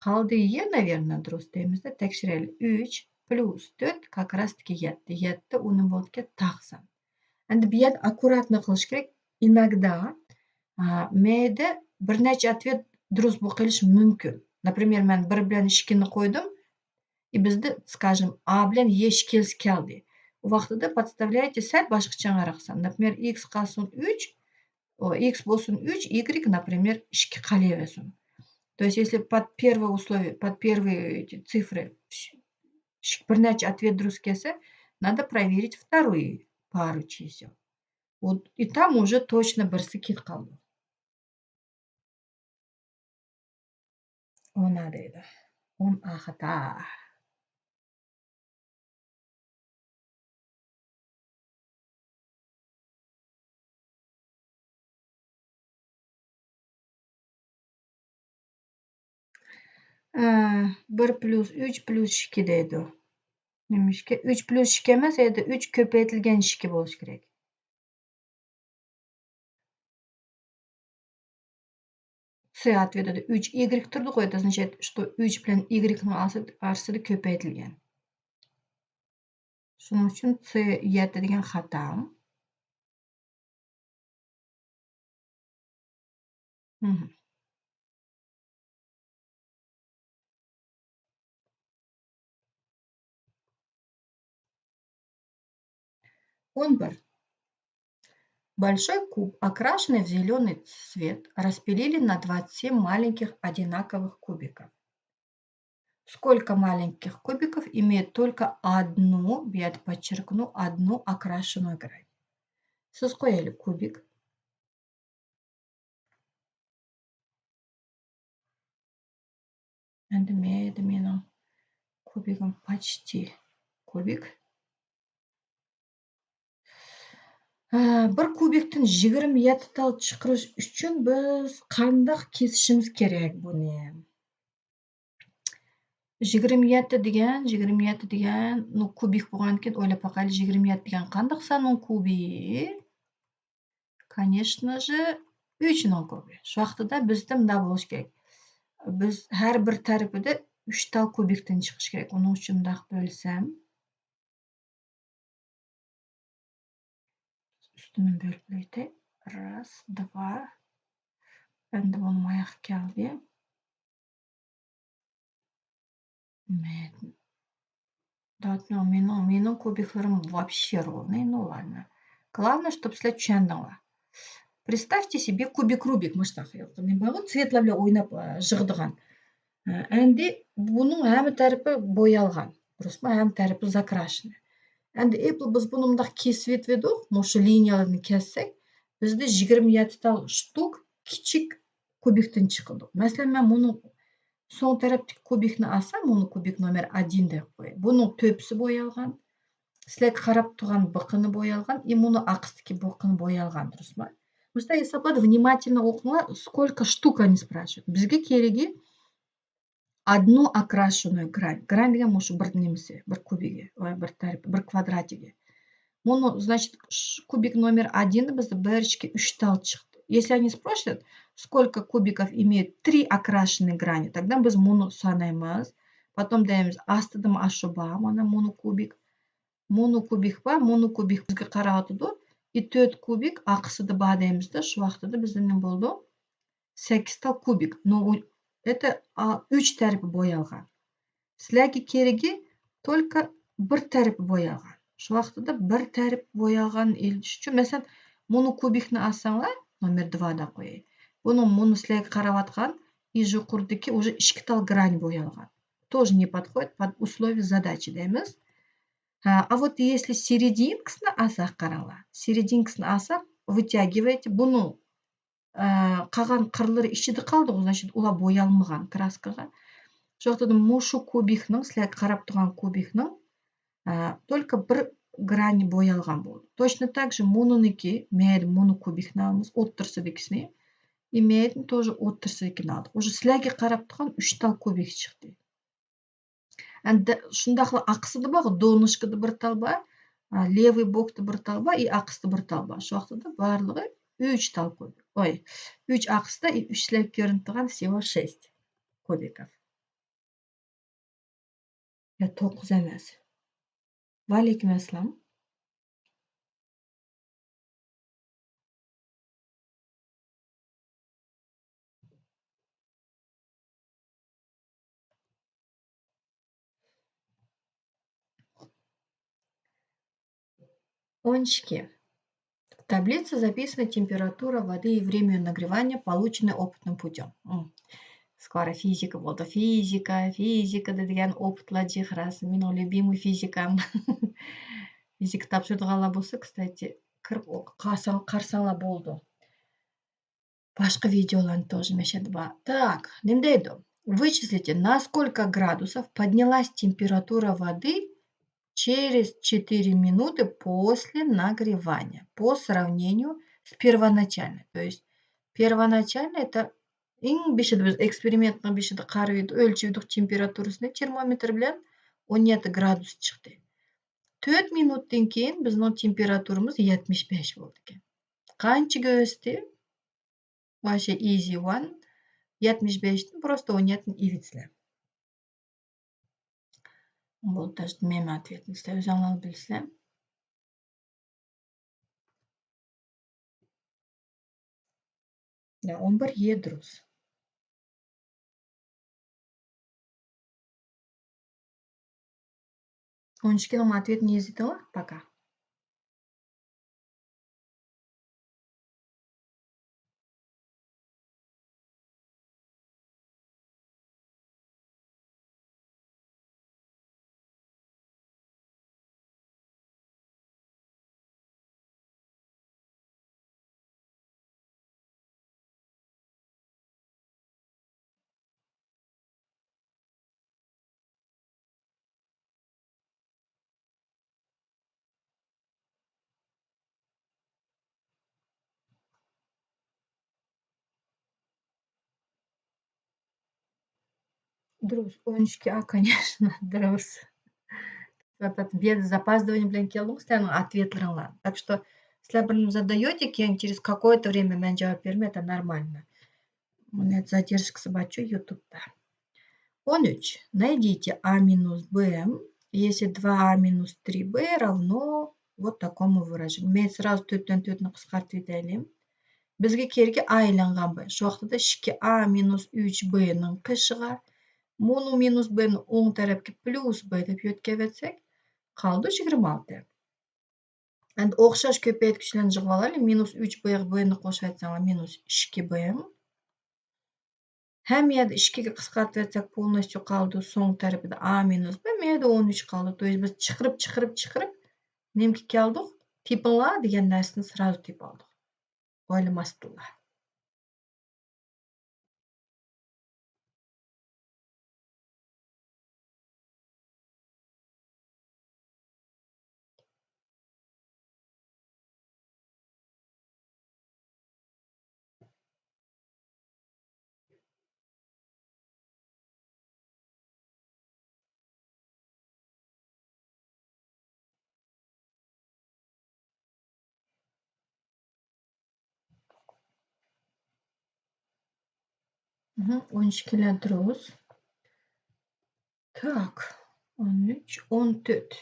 قالدى يەنە بىرنى دۇرۇس دەيمىز-دە، تەكشۈرەيلى. ئۈچ پلۇس تۆت как раз-таки يەتتە. يەتتە ئۇ نېمە بولىدىكەن؟ تاق سان. ئەندى بۇ يەردە ئاككۇراتنى قىلىش كېرەك. ئىناگدا، ئا، مەيدە بىر نەچچە ئەتۋەت دۇرۇس بولۇپ قېلىشى مۇمكىن. ناپرىمېر، مەن بىر بىلەن ئىككىنى قويدۇم. ئى، بىزدە، سكاژېم، ئا بىلەن يې ئىككىلىسى كەلدى. ئۇ ۋاقتىدا подставляете سەل باشقىچە قارىسام. ناپرىمېر، ئىكس قالسۇن ئۈچ، ئو، ئىكس بولسۇن ئۈچ، ئىگرېك، ناپرىمېر، ئىككى قالىۋەرسۇن. То есть, если под первое условие, под первые эти цифры ш-، ш-، بىر نەچچە ئەتۋەت دۇرۇس كەلسە، надо проверить вторую пару чисел. Вот, и там уже точно بىرسى كېتىپ قالىدۇ. ئون ئا دەيدۇ. ئون ئا خاتا. ئە، بىر پلۇس ئۈچ پلۇس ئىككى دەيدۇ. نېمىشقا؟ ئۈچ پلۇس ئىككى ئەمەس، ئەدە ئۈچ كۆپەيتىلگەن ئىككى بولۇشى كېرەك. سي ئاتۋېتىدا ئۈچ ئىگرېك تۇرىدىغۇ، ئەدە، значит، что ئۈچ بىلەن ئىگرېكنىڭ ئارىسىدا كۆپەيتىلگەن. شۇنىڭ ئۈچۈن سى يەتتە دېگەن خاتا. مهم. ئون بىر. Большой куб, окрашенный в зелёный цвет, распилили на двадцать семь маленьких одинаковых кубиков. Сколько маленьких кубиков имеет только одну, я подчеркну, одну окрашенную грань? Сызып қояйық кубик. Endi men, endi mening kubigim почти kubik. Ә, bir kubikten yigirma yetti tal chiqarish uchun biz qandoq kesishimiz kerak buni? Yigirma yetti degan, yigirma yetti degan, ну, kubik bo'lgandan keyin o'ylab boqaylik, yigirma yetti degan qandoq sanning kubi? Конечно же, uchning kubi. Shu vaqtida bizda bunday bo'lishi kerak. Biz har bir tarafida uch tal kubikdan chiqishi kerak. Uning uchun bundoq bo'lsam, ustini bo'lib qo'yaylik. Раз, два. Endi bu nima yoqqa keldi? Men, да, ну, mening, mening kubiklarim вообще ровный, ну ладно. Главное, чтоб sizlar tushundinglar. Представьте себе кубик Рубик, мыштaq. Nima bu? Цветлар bilan o'ynab, e, yig'adigan. E, endi buning hamma tarafi bo'yalgan. Durustmi? Hamma tarafi закрашенный. Endi Apple biz buni mundaq kesib etdik, mana shu liniyalarni kessak, bizda yigirma yetti tal shtuk kichik kubikdan chiqadi. Masalan, men buni so'ng tarafdagi kubikni olsam, buni kubik номер один deb qo'y. Buning to'pisi bo'yalgan. Sizlarga qarab turgan biqini bo'yalgan, и buni orqasidagi biqini bo'yalgan, durustmi? Мындай hisoblab, внимательно o'qinglar, сколько штук они спрашивают. Bizga keragi одну окрашенную грань. Грань degan mana shu bir nimasi, bir kubigi, bir taraf, bir kvadratigi. Buni, значит, kubik номер один bizda bir, ikki, uch tal chiqdi. Если они спросят, сколько кубиков имеют три окрашенные грани, тогда biz buni sanaymiz. Потом deymiz, ostida mana shu bor, mana buni kubik. Buni kubik bor, buni kubik bizga qarayotidi. И to'rt kubik orqasida bor deymizda, shu vaqtida bizda nima bo'ldi? Sakkiz tal kubik. Ну, это, а, uch tarafi bo'yalgan. Sizlarga keragi только bir tarafi bo'yalgan. Shu vaqtida bir taraf bo'yalgan ilish uchun, masalan, buni kubikni olsanglar, номер два da qo'yay. Buni, buni sizlarga qarayotgan, и yuqoridagi уже ikki tal грань bo'yalgan. Тоже не подходит под условия задачи deymiz. Ha, а вот если серединкасini olsak, qaranglar. Серединкасini olsak, вытягиваете, buni, ә, qolgan qirlari ichida qoldi, значит, ular bo'yalmagan kraskaga. Shu vaqtida mushu kubikning, sizlarga qarab turgan kubikning, ә, только bir грани bo'yalgan bo'ldi. Точно так же mununiki, mayli, muni kubikni olamiz, o'ttirsidikisini. И mayli, тоже o'ttirsidikini oldik. Уже sizlarga qarab turgan uch tal kubik chiqdi. Endi shundoqla orqasida bor, донышкада bir tal bor, а, левый бокта bir tal bor, и orqasida bir tal bor. Shu vaqtida barlig'i uch tal kubik. Oy, uch orqasida и uch sizlarga ko'rinib turgan всего шесть кубиков. Ya, to'qqiz emas. Va alaykum assalom. O'n ikki. В таблице записана температура воды и время её нагревания, полученные опытным путём. М. Скоро физика bo'ldi. Fizika, fizika deydigan опытлар jihras. Mening любимый fizikam. Fizika topshiradiganlar bo'lsa, кстати, kirib o'qib qolsang, qarsanglar bo'ldi. Boshqa videolarni тоже mashada bor. Так, nima deydi? Вычислите, на сколько градусов поднялась температура воды через четыре минуты после нагревания по сравнению с первоначальной. То есть первоначально это ئەڭ بېشىدا بىز ئېكسپېرىمېنتنىڭ بېشىدا قارىۋىدۇق، ئۆلچىۋىدۇق تېمپېراتۇرىسىنى، تېرمومېتىر بىلەن ئون يەتتە گرادۇس چىقتى. تۆت مىنۇتتىن كېيىن بىزنىڭ تېمپېراتۇرىمىز يەتمىش بەش بولىدىكەن. قانچىگە ئۆستى؟ Вообще easy one. يەتمىش بەشتىن просто ئون يەتتىنى ئېلىۋېتىسىلەر. بولدى، مەن ئاتۋېتنى سىلەر ئۆزۈڭلار بىلىسىلەر. يا، ئون بىر يېدۇرۇس. ئون ئىككىنىڭ ماتۋېتىنى يېزىدىڭلار؟ پاكا. دۇرۇس، ئون ئىككى ئا، конечно، دۇرۇس. بۇ يەردە زاپازدىۋانى بىلەن كەلدىڭىز سىلەرنىڭ ئاتۋېتلىرىڭلار. Так что سىلەر بىر نېمە زادايوتى، كېيىن через какое-то время مەن جاۋاب بېرىمەن، это нормально. بۇنى زادېرژكىسى بارچۇ يۇتۇبتا. ئون ئۈچ. Найдите а минус б, если два а минус три б равно вот такому выражению. مەن سرازۇ تۆتتىن تۆتنى قىسقارتىۋېتەيلى. بىزگە كېرىكى ئا ئېلىنغان بار. شۇ ۋاقىتتا ئىككى ئا مىنۇس ئۈچ بنىڭ قېشىغا مۇنۇ مىنۇس بنى ئوڭ تەرەپكە پليۇس ب دەپ يۆتكەۋەتسەك، قالىدۇ يىگىرمە ئالتە. ئەمدى ئوخشاش كۆپەيتكۈچلەرنى يىغىۋالايلى. مىنۇس ئۈچ بغا بنى قوشۇۋەتسەڭلار، مىنۇس ئىككى ب. ھەممە يەردە ئىككىگە قىسقارتىۋەتسەك، полностью قالىدۇ سوڭ تەرىپىدە ئا مىنۇس ب، ھەممە يەردە ئون ئۈچ قالىدۇ. То есть بىز چىقىرىپ، چىقىرىپ، چىقىرىپ نېمىگە كەلدۇق؟ تېپىڭلار دېگەن نەرسىنى سرازۇ تېپىۋالدۇق. ئويلىماستىنلا. مهم. ئون ئىككىلەر دۇرۇس. Так، ئون ئۈچ، ئون تۆت.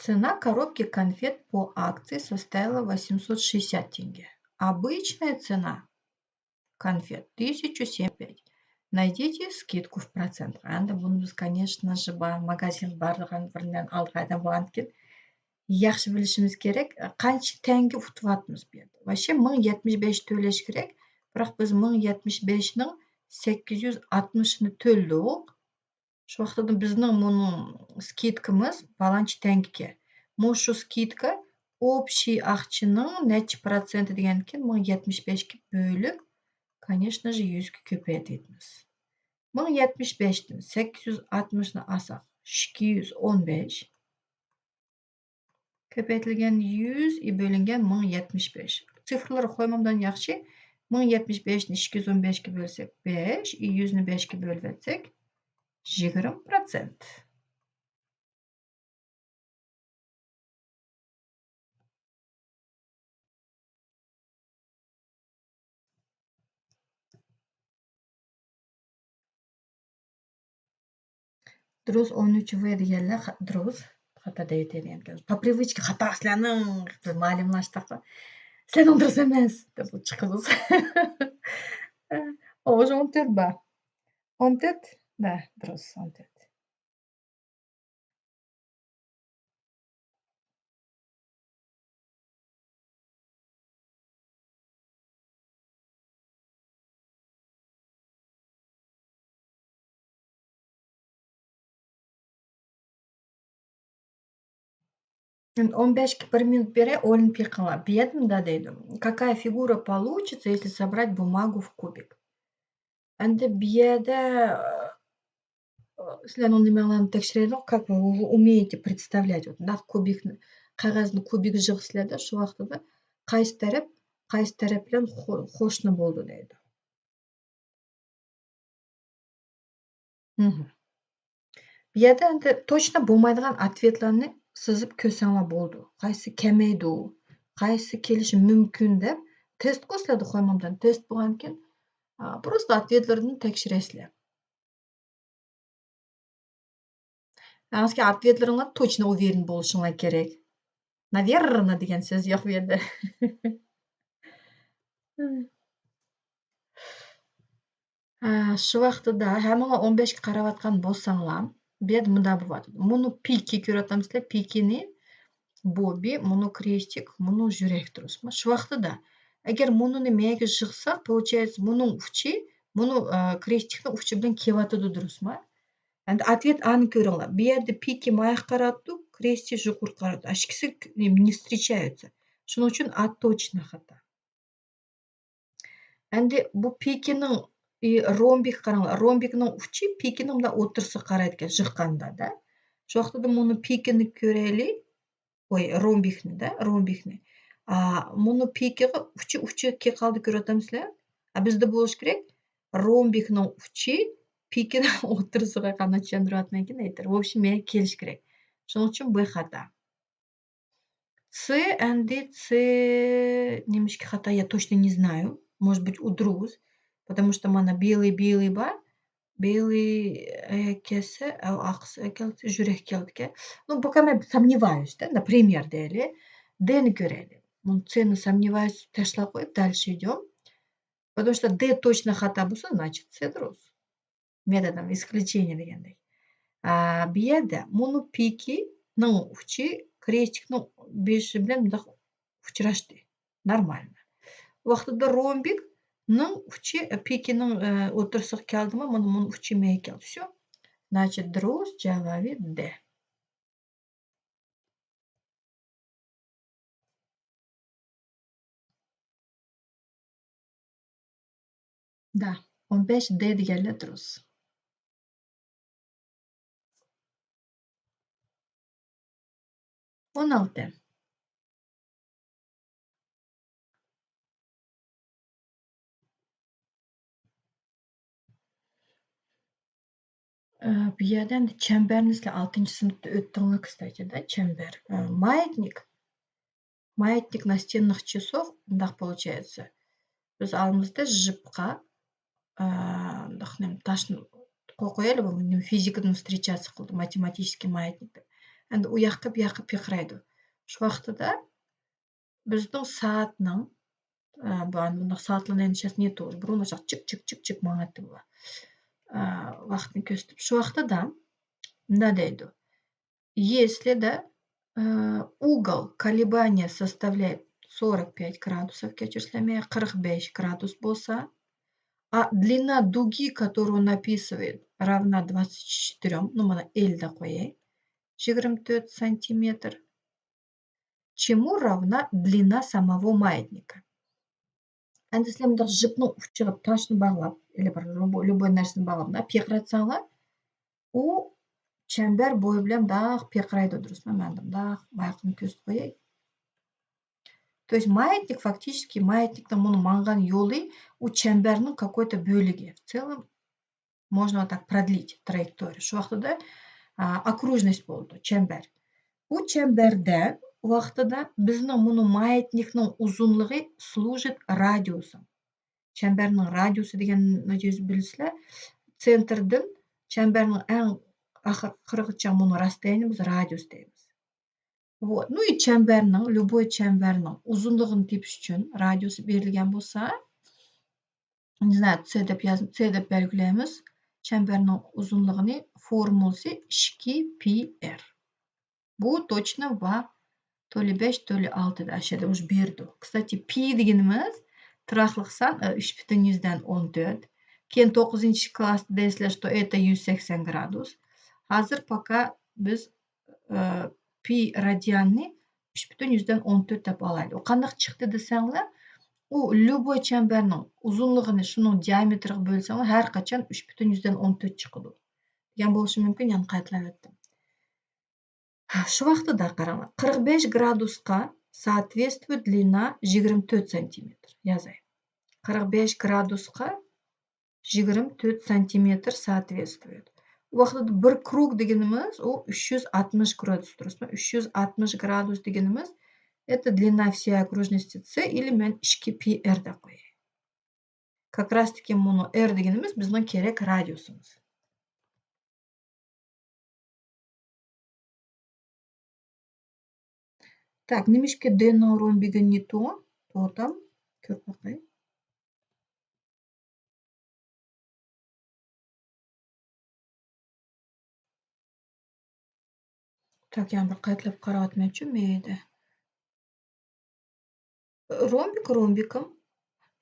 Цена коробки конфет по акции составила восемьсот шестьдесят тенге. Обычная цена конфет тысяча семьдесят пять. Найдите скидку в процентах. Endi buni biz, конечно же, bar, magazin barlig'ini birinden oldiq aytib bo'lgandan keyin yaxshi bilishimiz kerak, qancha tanga utyapmiz bu yerda. Вообще ming yetmish besh to'lash kerak, biroq biz ming yetmish beshning sakkiz yuz oltmishini to'ldiq. Shu vaqtida bizning buni skidkamız palonchi tanga. Mu shu skidka общий aqchaning necha protsenti degandan keyin ming yetmish beshga bo'lib, конечно же, yuzga ko'paytiryapmiz. Ming yetmish beshdan sakkiz yuz oltmishni olsaq, ikki yuz o'n besh. Ko'paytirilgan yuz i bo'lingan ming yetmish besh. Sifrlar qo'ymamdan yaxshi. Ming yetmish beshni ikki yuz o'n beshga bo'lsak, besh, i yuzni beshga bo'lib o'tsak, yigirma protsent. دۇرۇس، ئون ئۈچ ۋ دېگەنلەر خا-، دۇرۇس. خاتا دەيدىكەن. По привычке خاتا سىلەرنىڭ، بىز مۇئەللىملەر شۇنداق. سىلەرنىڭ دۇرۇس ئەمەس دەپ چىقىمىز. ئوش ئون تۆت بار. ئون تۆت؟ نە، دۇرۇس، ئون تۆت. ئون بەشكە بىر مىنۇت بېرەي، ئويلىنىپ بېقىڭلار. بۇ يەردە مۇنداق دەيدۇ: «Какая фигура получится, если собрать бумагу в кубик?» ئەمدى بۇ يەردە، ئى، سىلەرنىڭ نېمەڭلارنى تەكشۈرەيدۇ، как вы умеете представлять. Вот، نەق كۇبىكنى، قەغەزنى كۇبىك يىغىسىلەردە، شۇ ۋاقتىدا قايسى تەرەپ، قايسى تەرەپ بىلەن خو-، قوشنا بولىدۇ دەيدۇ. مھم. بۇ يەردە ئەمدى توچنا بولمايدىغان ئاتۋېتلارنى سىزىپ كۆرسەڭلار بولىدۇ. قايسى كەلمەيدۇ، قايسى كېلىشى مۇمكىن دەپ تېست قويسىلەردە قويمامدىن تېست بولغاندىكىن، ئا، پروستا ئاتۋېتلىرىدىن تەكشۈرەيسىلەر. ئەڭسىكى ئاتۋېتلىرىڭلار توچنا ئۇۋېرېن بولۇشۇڭلار كېرەك. ناۋېرنا دېگەن سۆز يوق بۇ يەردە. ھە، شۇ ۋاقتىدا ھەممىڭلار ئون بەشكە قاراۋاتقان بولساڭلار، بۇ يەردە مۇنداق بولۇۋاتىدۇ. مۇنۇ پىكى كۆرۈۋاتامسىلەر؟ پىكىنى، بوبى، مۇنۇ كرېستىك، مۇنۇ يۈرەك، دۇرۇسمۇ؟ شۇ ۋاقتىدا ئەگەر مۇنۇنى مەيگە يىغساق، получается، مۇنىڭ ئۇچى، مۇنۇ، ئە، كرېستىكنىڭ ئۇچى بىلەن كېلىۋاتىدۇ، دۇرۇسمۇ؟ ئەمدى ئاتۋېت ئانى كۆرۈڭلار. بۇ يەردە پىكى ماياققا قاراپتۇ، كرېستىك يۇقىرىغا قاراپتۇ. ئىككىسى نېمە، не встречаются. شۇنىڭ ئۈچۈن ئات توچنا خاتا. ئەمدى بۇ پىكىنىڭ، ئى، رومبىكى قاراڭلار. رومبىكنىڭ ئۇچى پىكىنىڭ مۇنداق ئوتتۇرىسىغا قارايدىكەن، يىغقاندا دە. شۇ ۋاقتىدا مۇنۇ پىكىنى كۆرەيلى. ۋاي، رومبىكنى دە، رومبىكنى. ئا، مۇنۇ پىكىغا ئۇچى، ئۇچى كېلىپ قالدى، كۆرۈۋاتامسىلەر؟ ئا، بىزدە بولۇشى كېرەك، رومبىكنىڭ ئۇچى پىكىنىڭ ئوتتۇرىسىغا قانداق چۈشەندۈرۈۋاتىمەنكىن، ئېيتىڭ. ۋوبشېم، مېنىڭ كېلىشى كېرەك. شۇنىڭ ئۈچۈن بۇ خاتا. سى ئەمدى سى نېمىشقا خاتا، я точно не знаю. Может быть، ئۇ دۇرۇس. Потому что مانا белый، белый بار. Белый، ئە، كەلسە، ئە، ئاقسى كەلسە، يۈرەك كېلىدىكەن. Ну، пока مەن сомневаюсь да، например دەيلى. دنى كۆرەيلى. Ну، سىنى сомневаюсь، تاشلاپ قويۇپ، дальше идём. Потому что د точно خاتا بولسا، значит، سى دۇرۇس. Методом исключения دېگەندەك. ئا، بۇ يەردە مۇنۇ پىكىنىڭ ئۇچى كرېستىكنىڭ بېشى بىلەن مۇنداق ئۇچراشتى. نورمالنى. ۋاقتىدا رومبىكنىڭ ئۇچى، ئە، پىكىنىڭ، ئە، ئوتتۇرىسىغا كەلدىمۇ، مانا مۇنىڭ ئۇچى مەيگە كەلدى. شۇ. Значит، دۇرۇس جاۋابى د. Да، ئون بەش د دېگەنلەر دۇرۇس. ئون ئالتە. ئە، بۇ يەردە ئەمدى چەمبەرنى سىلەر ئالتىنچى سىنىپتا ئۆتتۈڭلار، كىستاچىدا چەمبەر. ئە، ماياتنىك. Маятник настенных часов، مۇنداق получается. بىز ئالىمىزدا ژىپقا، ئە، مۇنداق نېمە، تاشنى قويۇپ قويايلى، بۇ نېمە، فىزىكىدىن встречаться قىلدى، матېماتىكىسكىي ماياتنىك دەپ. ئەمدى ئۇ ياققا، بۇ ياققا پىرقىرايدۇ. شۇ ۋاقتىدا بىزنىڭ سائەتنىڭ، ئە، بۇ، مۇنداق سائەتلەرنى ئەندىشەسى نېتو، بۇرۇن ئاشاق چىك، چىك، چىك، چىك ماڭاتتى بۇ. ئە، ۋاقىتنى كۆرسىتىپ، شۇ ۋاقتىدا مۇنداق دەيدۇ. Если да, э, угол колебания составляет сорок пять градусов, كەچۈرسىلەر، قىرىق بەش گرادۇس بولسا، а длина дуги, которую он описывает, равна двадцати четырём, ну, مانا ئەللىگە قوياي، يىگىرمە تۆت سانتىمېتىر. Чему равна длина самого маятника? ئەمدى سىلەر مۇنداق ژىپنىڭ ئۇچىغا تاشنى باغلاپ، يەنى بىر لوبو-، لوبوي نەرسىنى باغلاپ، مۇنداق پىرقىراتساڭلار، ئۇ چەمبەر بويى بىلەن مۇنداق پىرقىرايدۇ، دۇرۇسمۇ؟ مەن مۇنداق بايىقىنى كۆرسىتىپ قوياي. То есть маятник, фактически، ماياتنىكنىڭ مۇنۇ ماڭغان يولى، ئۇ چەمبەرنىڭ какой-то بۆلىكى. В целом, можно вот так продлить траекторию. شۇ ۋاقتىدا، ئا، окружность بولىدۇ، چەمبەر. بۇ چەمبەردە ۋاقتىدا بىزنىڭ مۇنۇ ماياتنىكنىڭ ئۇزۇنلۇقى служит радиусом. چەمبەرنىڭ رادىيۇسى دېگەننى بىلىسىلەر، سېنتىردىن چەمبەرنىڭ ئەڭ ئاخىرقىغىچە مۇنۇ راستايىنى بىز رادىيۇس دەيمىز. Вот، ну и چەمبەرنىڭ، любой چەمبەرنىڭ ئۇزۇنلۇقىنى تېپىش ئۈچۈن رادىيۇسى بېرىلگەن بولسا، не знаю، سى دەپ ياز-، سى دەپ بەلگىلەيمىز. چەمبەرنىڭ ئۇزۇنلۇقىنى فورمۇلىسى ئىككى پى ئېر. بۇ توچنا ۋە то ли بەش، то ли ئالتە ئاشۇ يەردە ئۇژ بېرىدۇ. كىستاتى، پى دېگىنىمىز تۇراقلىق سان، ئە، ئۈچ پۈتۈن يۈزدىن ئون تۆت. كېيىن توققۇزىنچى كلاستا دەيسىلەر، что это يۈز سەكسەن گرادۇس. ھازىر پاكا بىز، ئە، پى رادىياننى ئۈچ پۈتۈن يۈزدىن ئون تۆت دەپ ئالايلى. ئۇ قانداق چىقتى دېسەڭلار، ئۇ ليۇبوي چەمبەرنىڭ ئۇزۇنلۇقىنى شۇنىڭ دىئامېتىرىغا بۆلسەڭلار، ھەر قاچان ئۈچ پۈتۈن يۈزدىن ئون تۆت چىقىدۇ. دېگەن بولۇشى مۇمكىن، يەنە قايتىلاۋەتتىم. شۇ ۋاقتىدا قاراڭلار، قىرىق بەش گرادۇسقا соответствует длина يىگىرمە تۆت سانتىمېتىر يازاي. قىرىق بەش گرادۇسقا يىگىرمە تۆت سانتىمېتىر соответствует. ئۇ ۋاقتىدا بىر كروگ دېگىنىمىز ئۇ ئۈچ يۈز ئاتمىش گرادۇس، دۇرۇسمۇ؟ ئۈچ يۈز ئاتمىش گرادۇس دېگىنىمىز، это длина всей окружности С или مەن ئىككى پى ئېر دەپ قوياي. Как раз таки مۇنۇ ئېر دېگىنىمىز بىزنىڭ كېرەك رادىيۇسىمىز. Так, نېمىشقا دېنىڭ رومبىكى не то؟ توختاڭ، كۆرۈپ باقاي. Так، يەنە بىر قايتىلاپ قاراۋاتىمەنچۇ مەيدە. رومبىك، رومبىكىم.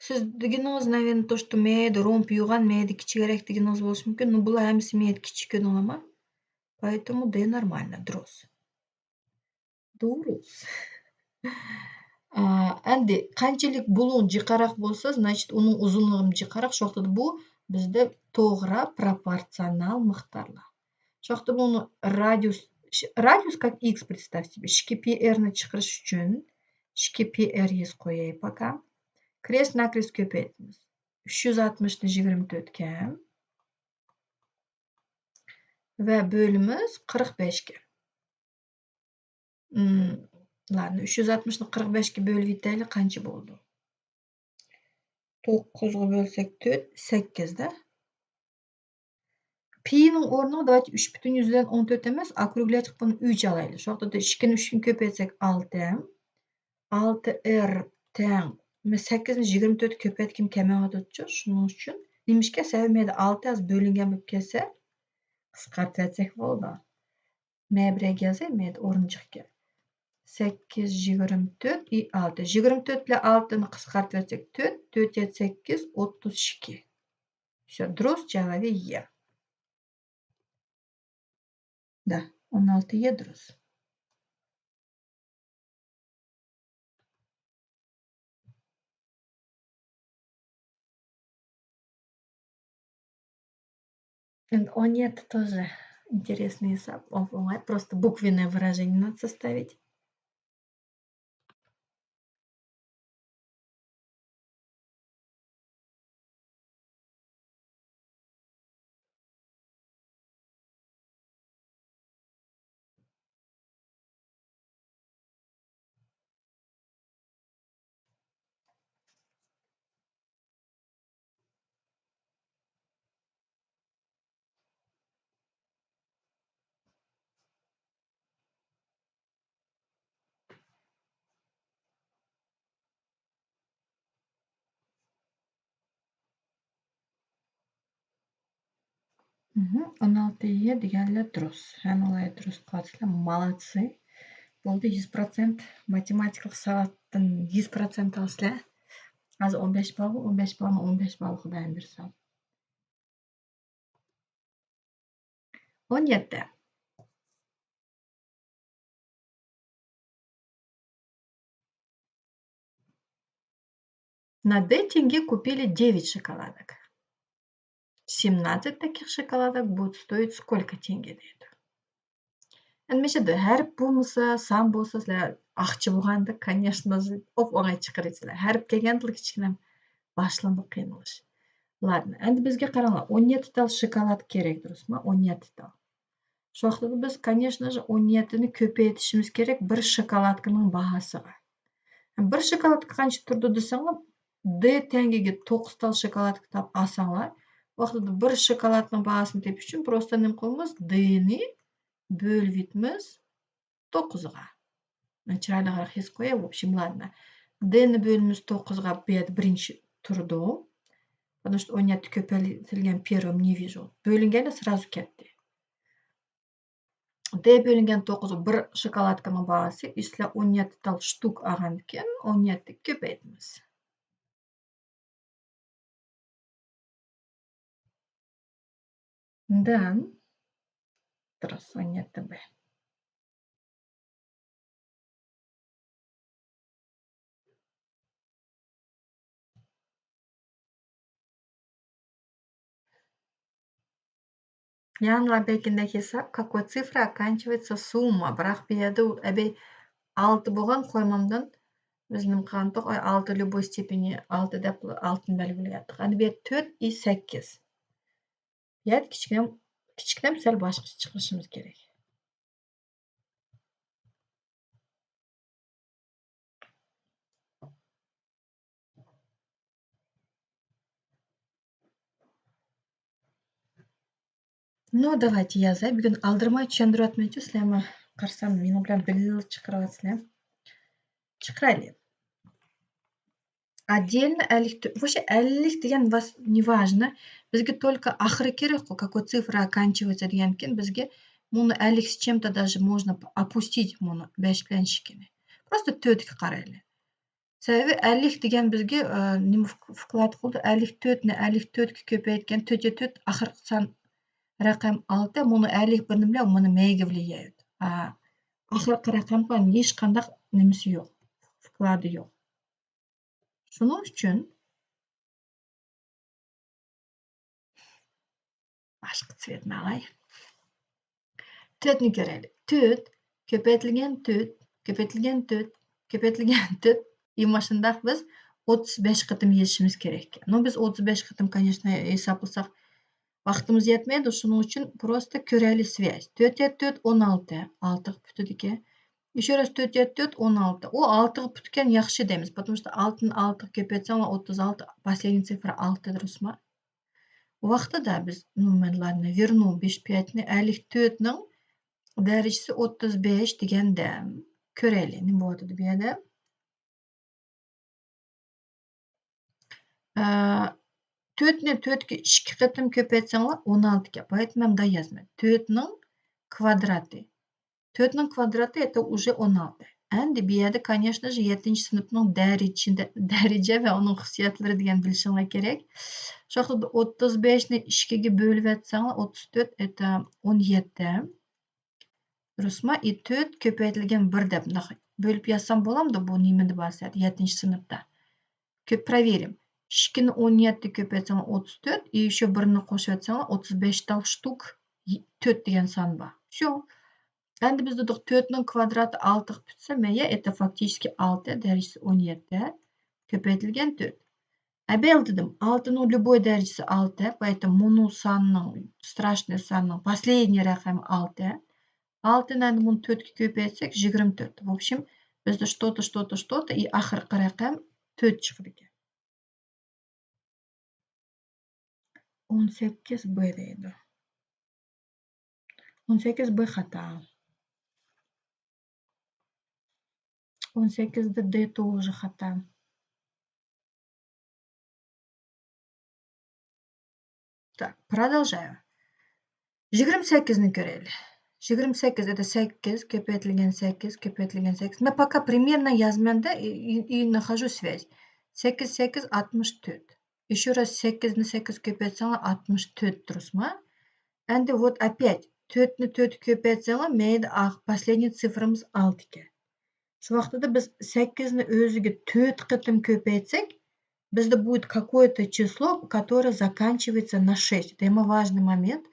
سىز دېگىنىڭىز، наверное, то, что مەيدە رومب يوغان، مەيدە كىچىكرەك دېگىنىڭىز بولۇشى مۇمكىن. نو، بۇلار ھەممىسى مەيدە كىچىك كۆردۈڭلارمۇ؟ Поэтому D нормально، دۇرۇس. دۇرۇس. ئا، ئەمدى قانچىلىك بۇلۇڭ جىقراق بولسا، значит، ئۇنىڭ ئۇزۇنلۇقىمۇ جىقراق. شۇ ۋاقىتتا بۇ بىزدە توغرا پروپورتسىونال مىقدارلار. شۇ ۋاقىتتا بۇنى رادىيۇس، رادىيۇس как X представьте. ئىككى پى ئېرنى چىقىرىش ئۈچۈن ئىككى پى ئېر يېزىپ قوياي پاكا. كرېست ناكرېست كۆپەيتىمىز. ئۈچ يۈز ئاتمىشنى يىگىرمە تۆتكە ۋە بۆلىمىز قىرىق بەشكە. ئىم، لارنى ئۈچ يۈز ئاتمىشنى قىرىق بەشكە بۆلۈۋېتەيلى، قانچە بولىدۇ؟ توققۇزغا بۆلسەك تۆت، سەككىز دە. پىنىڭ ئورنىغا، давайте، ئۈچ پۈتۈن يۈزدىن ئون تۆت ئەمەس، округлять قىلىپ بۇنى ئۈچ ئالايلى. شۇ ۋاقىتتا ئىككىنى ئۈچتىن كۆپەيتسەك، ئالتە. ئالتە ئېر تەڭ. مەن سەككىزنى يىگىرمە تۆتكە كۆپەيتكىم كەلمەيۋاتىدۇچۇ، شۇنىڭ ئۈچۈن. نېمىشقا؟ سەۋەبى مەيدە ئالتە ئاز بۆلۈنگەن بولۇپ كەلسە، قىسقارتىۋەتسەك بولىدۇ. مەن بىرەرگە يازاي، مەيدە ئورۇنچۇقكەن. سەككىز، يىگىرمە تۆت، ئى، ئالتە. يىگىرمە تۆت بىلەن ئالتىنى قىسقارتىۋەتسەك، تۆت، تۆت يەتتە سەككىز، ئوتتۇز ئىككى. شۇ دۇرۇس جاۋابى يە. Да, он алты е дұрыс. Энд он это тоже интересный исап. Он помогает, просто буквенное выражение надо составить. مهم. ئون ئالتە يە دېگەنلەر دۇرۇس. ھەممىڭلار دۇرۇس قىلىۋاتىسىلەر. مالادسى. بولدى، يۈز پىروتسېنت ماتېماتىكىلىق ساۋاتتىن يۈز پىروتسېنت ئالىسىلەر. ھازىر ئون بەش بال، ئون بەش بالمۇ، ئون بەش بال خۇدايىم بەرسە. ئون يەتتە. На D тенге купили девять шоколадок. Семнадцать таких шоколадок будет стоить сколько тенге دەيدۇ. ئەمدى مۇشۇ ھەرپ بولمىسا، سان بولسا، سىلەر ئاقچا بولغاندا، конечно же، ئوپ ئوڭاي چىقىرىسىلەر. ھەرپ كەلگەندىلا كىچىككىنە باشلىنىدۇ قىينىلىش. Ладно، ئەمدى بىزگە قاراڭلار، ئون يەتتە تال شوكولاد كېرەك، دۇرۇسمۇ؟ ئون يەتتە تال. شۇ ۋاقىتتا بىز، конечно же، ئون يەتتىنى كۆپەيتىشىمىز كېرەك بىر شوكولادكىنىڭ باھاسىغا. بىر شوكولادكا قانچە تۇرىدۇ دېسەڭلار، D تەڭگىگە توققۇز تال شوكولادكا تاپ ئالساڭلار، ۋاقتىدا بىر شوكولادنىڭ باھاسىنى تېپىش ئۈچۈن، просто نېمە قىلىمىز؟ D نى بۆلۈۋېتىمىز توققۇزغا. مەن چىرايلىقراق يېزىپ قوياي، в общем, ладно. D نى بۆلىمىز توققۇزغا، بۇ يەردە بىرىنچى تۇرىدۇ. Потому что ئون يەتتە كۆپەيتىلگەن первым не вижу. بۆلۈنگەندە سرازۇ كەتتى. D بۆلۈنگەن توققۇز بىر شوكولادكىنىڭ باھاسى، ئىسلا ئون يەتتە تال شتۇك ئالغاندىكىن، ئون يەتتە كۆپەيتىمىز. Then، دۇرۇس، ئون يەتتە بىر. يەنىلا بەكىندەك ھېساب، какой цифра оканчивается сумма. بىراق بۇ يەردە ئەبەي ئالتە بولغان قويمامدىن بىز نېمە قىلغانتۇق؟ ئالتە любой степени ئالتە دەپ ئالتىنى بەلگىلىگەنتۇق. ئەمدى بۇ يەردە تۆت ئى سەككىز. بۇ يەردە كىچىككىنە، كىچىككىنە سەل باشقىچە چىقىرىشىمىز كېرەك. Ну, давайте يازاي. بۈگۈن ئالدىرىماي چۈشەندۈرۈۋاتىمەنچۇ سىلەرمۇ؟ قارىسام، مېنىڭ بىلەن بىللە چىقىرىۋاتىسىلەر. چىقىرايلى. Отдельно ئەللىك تۆت، вообще ئەللىك دېگەن не важно. بىزگە только ئاخىرى كېرەكقۇ، какой цифра оканчивается دېگەنكىن بىزگە مۇنى ئەللىك с чем-то даже можно опустить مۇنى بەش بىلەن ئىككىنى. Просто تۆتكە قارايلى. سەۋەبى ئەللىك دېگەن بىزگە، ئە، نېمە ف-، вклад قىلدى؟ ئەللىك تۆتنى ئەللىك تۆتكە كۆپەيتكەن، تۆتتە تۆت ئاخىرقى سان رەقەم ئالتە، مۇنى ئەللىك بىرنى بىلەن مۇنى مەيگە بىلەن يەيدۇ. ئا، ئاخىرقى رەقەمگە ھېچقانداق نېمىسى يوق، вклады يوق. شۇنىڭ ئۈچۈن باشقا سۈرەتنى ئالاي. تۆتنى كۆرەيلى. تۆت كۆپەيتىلگەن تۆت، كۆپەيتىلگەن تۆت، كۆپەيتىلگەن تۆت. ئى، مۇشۇنداق بىز ئوتتۇز بەش قېتىم يېزىشىمىز كېرەك. Ну, بىز ئوتتۇز بەش قېتىم، конечно، ھېسابلىساق ۋاقتىمىز يەتمەيدۇ. شۇنىڭ ئۈچۈن просто كۆرەيلى سۋياز. تۆت يەتتە تۆت، ئون ئالتە، ئالتىغا پۈتىدىكەن. Ещё раз تۆت يەتتە تۆت، ئون ئالتە. ئۇ ئالتىغا پۈتكەن ياخشى دەيمىز. Потому что ئالتىنى ئالتىغا كۆپەيتسەڭلار ئوتتۇز ئالتە، последний цифра ئالتە، دۇرۇسمۇ؟ ۋاقتىدا بىز نومېرلارنى، верну بەش پەتنى، ئەللىك تۆتنىڭ دەرىجىسى ئوتتۇز بەش دېگەندە كۆرەيلى، نېمە بولۇۋاتىدۇ بۇ يەردە؟ ئە، تۆتنى تۆتكە ئىككى قېتىم كۆپەيتسەڭلار ئون ئالتە ئىكەن. بايىتىپ مەن مۇنداق يازىمەن. تۆتنىڭ كۋادراتى. تۆتنىڭ كۋادراتى، это уже ئون ئالتە. ئەمدى بۇ يەردە، конечно же، يەتتىنچى سىنىپنىڭ دەرىجىسىدە، دەرىجە ۋە ئۇنىڭ خۇسۇسىيەتلىرى دېگەن بىلىشىڭلار كېرەك. شۇ ۋاقىتتا ئوتتۇز بەشنى ئىككىگە بۆلۈۋەتسەڭلار، ئوتتۇز تۆت، это ئون يەتتە. دۇرۇسمۇ؟ ئى، تۆت كۆپەيتىلگەن بىر دەپ مۇنداق بۆلۈپ يازسام بولامدۇ بۇ نېمىدە بار سەدە، يەتتىنچى سىنىپتا؟ كۆپ، проверим. ئىككىنى ئون يەتتە كۆپەيتسەڭلار ئوتتۇز تۆت، ئى، شۇ بىرنى قوشۇۋەتسەڭلار ئوتتۇز بەش تال شتۇك تۆت دېگەن سان بار. شۇ. ئەمدى بىز دېدۇق، تۆتنىڭ كۋادراتى ئالتىغا پۈتسە، مەيە، это فاكتىچىسكى ئالتە، دەرىجىسى ئون يەتتە، كۆپەيتىلگەن تۆت. ئەبەل دېدىم، ئالتىنىڭ любой دەرىجىسى ئالتە، поэтому مۇنۇ ساننىڭ، страшный ساننىڭ последний رەقەم ئالتە. ئالتىنى ئەمدى مۇنى تۆتكە كۆپەيتسەك، يىگىرمە تۆت. В общем، بىزدە что-то، что-то، что-то، ئى، ئاخىرقى رەقەم تۆت چىقىدىكەن. ئون سەككىز ب دەيدۇ. ئون سەككىز ب خاتا. ئون سەككىز د тоже خاتا. Так, продолжаю. يىگىرمە سەككىزنى كۆرەيلى. يىگىرمە سەككىز، это سەككىز كۆپەيتىلگەن سەككىز كۆپەيتىلگەن سەككىز. مەن пока примерно يازىمەن-دە، ئى، ئى، ئى، ناخожу سۋياز. سەككىز، سەككىز، ئاتمىش تۆت. Ещё раз سەككىزنى سەككىز كۆپەيتسەڭلار ئاتمىش تۆت، دۇرۇسمۇ؟ ئەمدى вот опять تۆتنى تۆتكە كۆپەيتسەڭلار، مەيدە ئاخ-، последний цифрамىز ئالتە ئىكەن. شۇ ۋاقتىدا بىز سەككىزنى ئۆزىگە تۆت قېتىم كۆپەيتسەك، بىزدە будет какое-то число, которое заканчивается на шесть. دېمە، важный момент.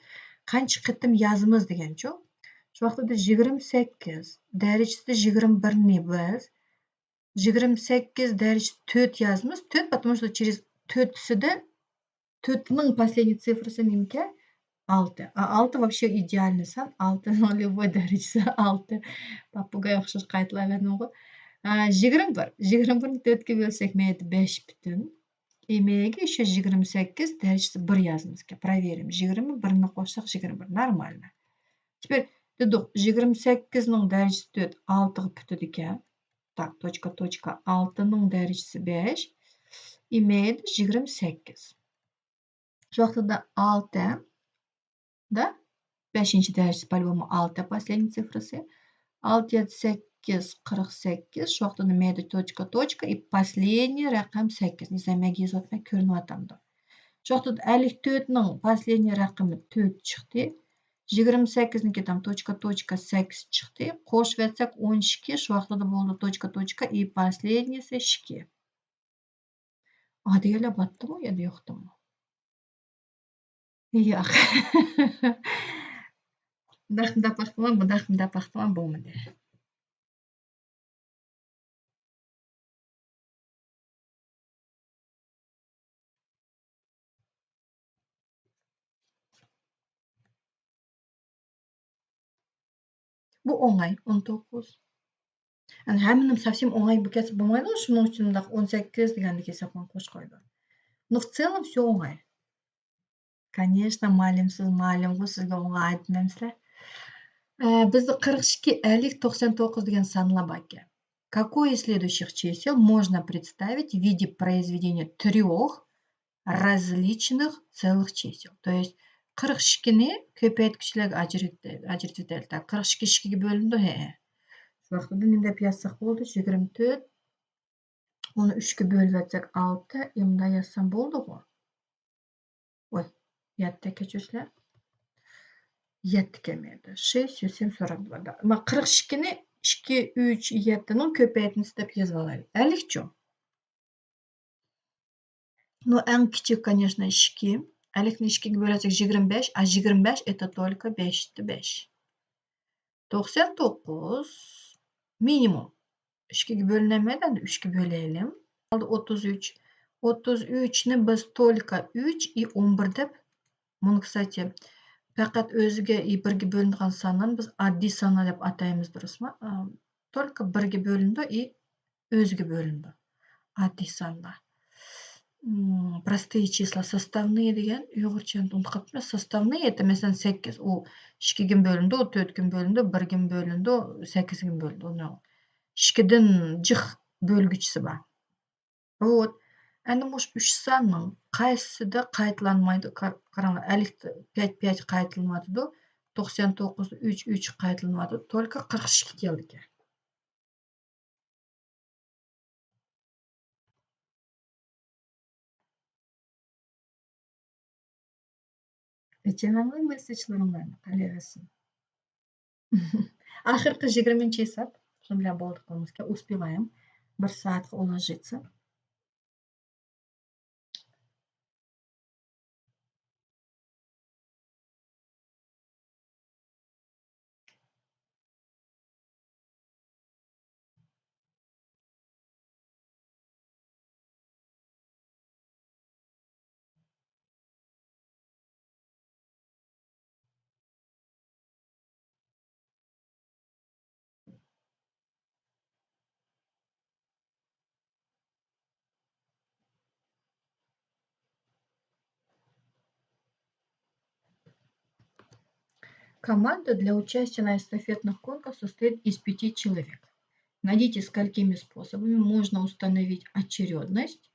قانچە قېتىم يازىمىز دېگەنچۇ. شۇ ۋاقتىدا يىگىرمە سەككىز دەرىجىسىدە يىگىرمە بىرنى بىز يىگىرمە سەككىز دەرىجىسىدە تۆت يازىمىز. تۆت، потому что через تۆتىسىدە تۆتنىڭ последний цифрасы نېمىكەن؟ ئالتە. ئا، ئالتە вообще ئىدېئالنىي سان. ئالتىنىڭ любой دەرىجىسى ئالتە. پاپۇگاي ئوخشاش قايتىلاۋەردىمغۇ. ئا، يىگىرمە بىر. يىگىرمە بىرنى تۆتكە بۆلسەك، مەيدە بەش پۈتۈن. ئى، مەيگە شۇ يىگىرمە سەككىز دەرىجىسى بىر يازىمىزكەن. Проверим. يىگىرمە بىرنى قوشساق، يىگىرمە بىر. Нормально. Теперь دېدۇق، يىگىرمە سەككىزنىڭ دەرىجىسى تۆت، ئالتىغا پۈتىدىكەن. Так, точка, точка. ئالتىنىڭ دەرىجىسى بەش. ئى، مەيدە يىگىرمە سەككىز. شۇ ۋاقتىدا ئالتە دا بەشىنچى دەرىجىسى، по-любому، ئالتە، последний цифрасы. ئالتە يەتتە سەككىز، قىرىق سەككىز. شۇ ۋاقتىدا مەيدە точка, точка, и последний رەقەم سەككىز. نېمە يېزىۋاتىمەن، كۆرۈنۈۋاتامدۇ؟ شۇ ۋاقتىدا ئەللىك تۆتنىڭ последний رەقىمى تۆت چىقتى. يىگىرمە سەككىزنىڭكى تام точка, точка, سەككىز چىقتى. قوشۇۋەتسەك ئون ئىككى، شۇ ۋاقتىدا بولدى точка, точка, и последнийسى ئىككى. ئا دېگەنلەر باتتىمۇ يا يوقتىمۇ؟ ياق. مۇنداق، مۇنداق باقتىمغۇ، مۇنداق، مۇنداق باقتىمغۇ، بولمىدى. بۇ ئوڭاي، ئون توققۇز. يەنى ھەممىنىڭ سەۋسىيم ئوڭاي بولۇپ كەتسە بولمايدۇ، شۇنىڭ ئۈچۈن مۇنداق ئون سەككىز دېگەندىكى ھېسابنى قوشۇپ قويدۇم. نۇقتىلىق شۇ ئوڭاي. كانېشنا، مۇئەللىم، سىز مۇئەللىمغۇ، سىزگە ئوڭاي دېمەمسىلەر. ئە، بىزدە قىرىق ئىككى، ئەللىك، توقسان توققۇز دېگەن سانلار بار ئىكەن. Какое из следующих чисел можно представить в виде произведения трёх различных целых чисел. То есть، قىرىق ئىككىنى كۆپەيتكۈچلەرگە ئاجرىتىۋېتەيلى. قىرىق ئىككى ئىككىگە بۆلۈنىدۇ، ھە. شۇ ۋاقتىدا نېمە دەپ يازساق بولدى؟ يىگىرمە تۆت، ئۇنى ئۈچكە بۆلۈۋەتسەك، ئالتە، ئى، مۇنداق يازسام بولدىغۇ؟ ۋاي، يەتتە، كەچۈرسىلەر. يەتتە كەلمەيدۇ. شەش، سۆسەم سوراپ باردا. ما، قىرىق ئىككىنى ئىككى، ئۈچ، يەتتىنىڭ كۆپەيتمىسى دەپ يېزىۋالايلى. ئەللىكچۇ؟ نو، ئەڭ كىچىك، конечно، ئىككى. ئەللىكنى ئىككىگە بۆلسەك، يىگىرمە بەش، а يىگىرمە بەش это только بەشتە بەش. توقسان توققۇز минимум. ئىككىگە بۆلۈنەلمەيدۇ، ئەمدى ئۈچكە بۆلەيلى. قالدى ئوتتۇز ئۈچ. ئوتتۇز ئۈچنى بىز только ئۈچ ئى ئون بىر دەپ، بۇنى، кстати، پەقەت ئۆزىگە ئى بىرگە بۆلۈنىدىغان سانلارنى بىز ئاددىي سانلار دەپ ئاتايمىز، دۇرۇسمۇ؟ ئا، только بىرگە بۆلۈنىدۇ، ئى ئۆزىگە بۆلۈنىدۇ. ئاددىي سانلار. م، простые числа، составные دېگەن ئۇيغۇرچە ئۇنتۇپ قاپتىمەن. Составные это، مەسىلەن، سەككىز. ئۇ ئىككىگىمۇ بۆلۈنىدۇ، تۆتكىمۇ بۆلۈنىدۇ، بىرگىمۇ بۆلۈنىدۇ، سەككىزگىمۇ بۆلۈنىدۇ. ئۇنىڭ ئىككىدىن جىق بۆلگۈچىسى بار. Вот. ئەمدى مۇشۇ ئۈچ ساننىڭ قايسىسىدا قايتىلانمايدۇ؟ قار-، قاراڭلار، ئەللىك پەت پەت قايتىلىنىۋاتىدۇ. توقسان توققۇزدا ئۈچ، ئۈچ قايتىلىنىۋاتىدۇ. только قىرىق ئىككى كېلىدىكەن. ئېچىۋەڭلار مېسسېجلىرىڭلارنى، قېلىۋەرسۇن. ئاخىرقى يىگىرمىنچى ھېساب. شۇنىڭ بىلەن بولدى قىلىمىزكەن، успеваем. بىر سائەتكە ئۇلىشىۋەتسۇن. Команда для участия на эстафетных гонках состоит из пяти человек. Найдите, сколькими способами можно установить очередность,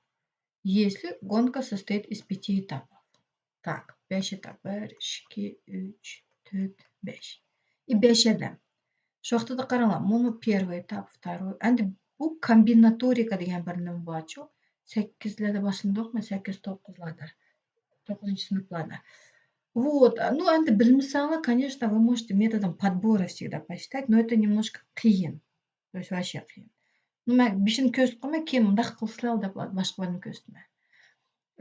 если гонка состоит из пяти этапов. Так, بەش ئېتاپ. بىر، ئىككى، ئۈچ، تۆت، بەش. ئى، بەش ئادەم. شۇ ۋاقتىدا قاراڭلار، مۇنۇ первый этап، второй. ئەمدى بۇ كومبىناتورىكا دېگەن بىر نېمە بارچۇ؟ سەككىزلەردە باشلىدۇقمۇ؟ سەككىز، توققۇزلاردا. توققۇزىنچى سىنىپلاردا. Вот. Ну, ئەمدى بىلمىسەڭلار، конечно, вы можете методом подбора всегда посчитать, но это немножко قىيىن. بۇ ۋەھشىي قىيىن. مەن بېشىنى كۆرسىتىپ قويماي، كېيىن مۇنداق قىلسىلەر دەپ باشقىلارنى كۆرسىتىمەن.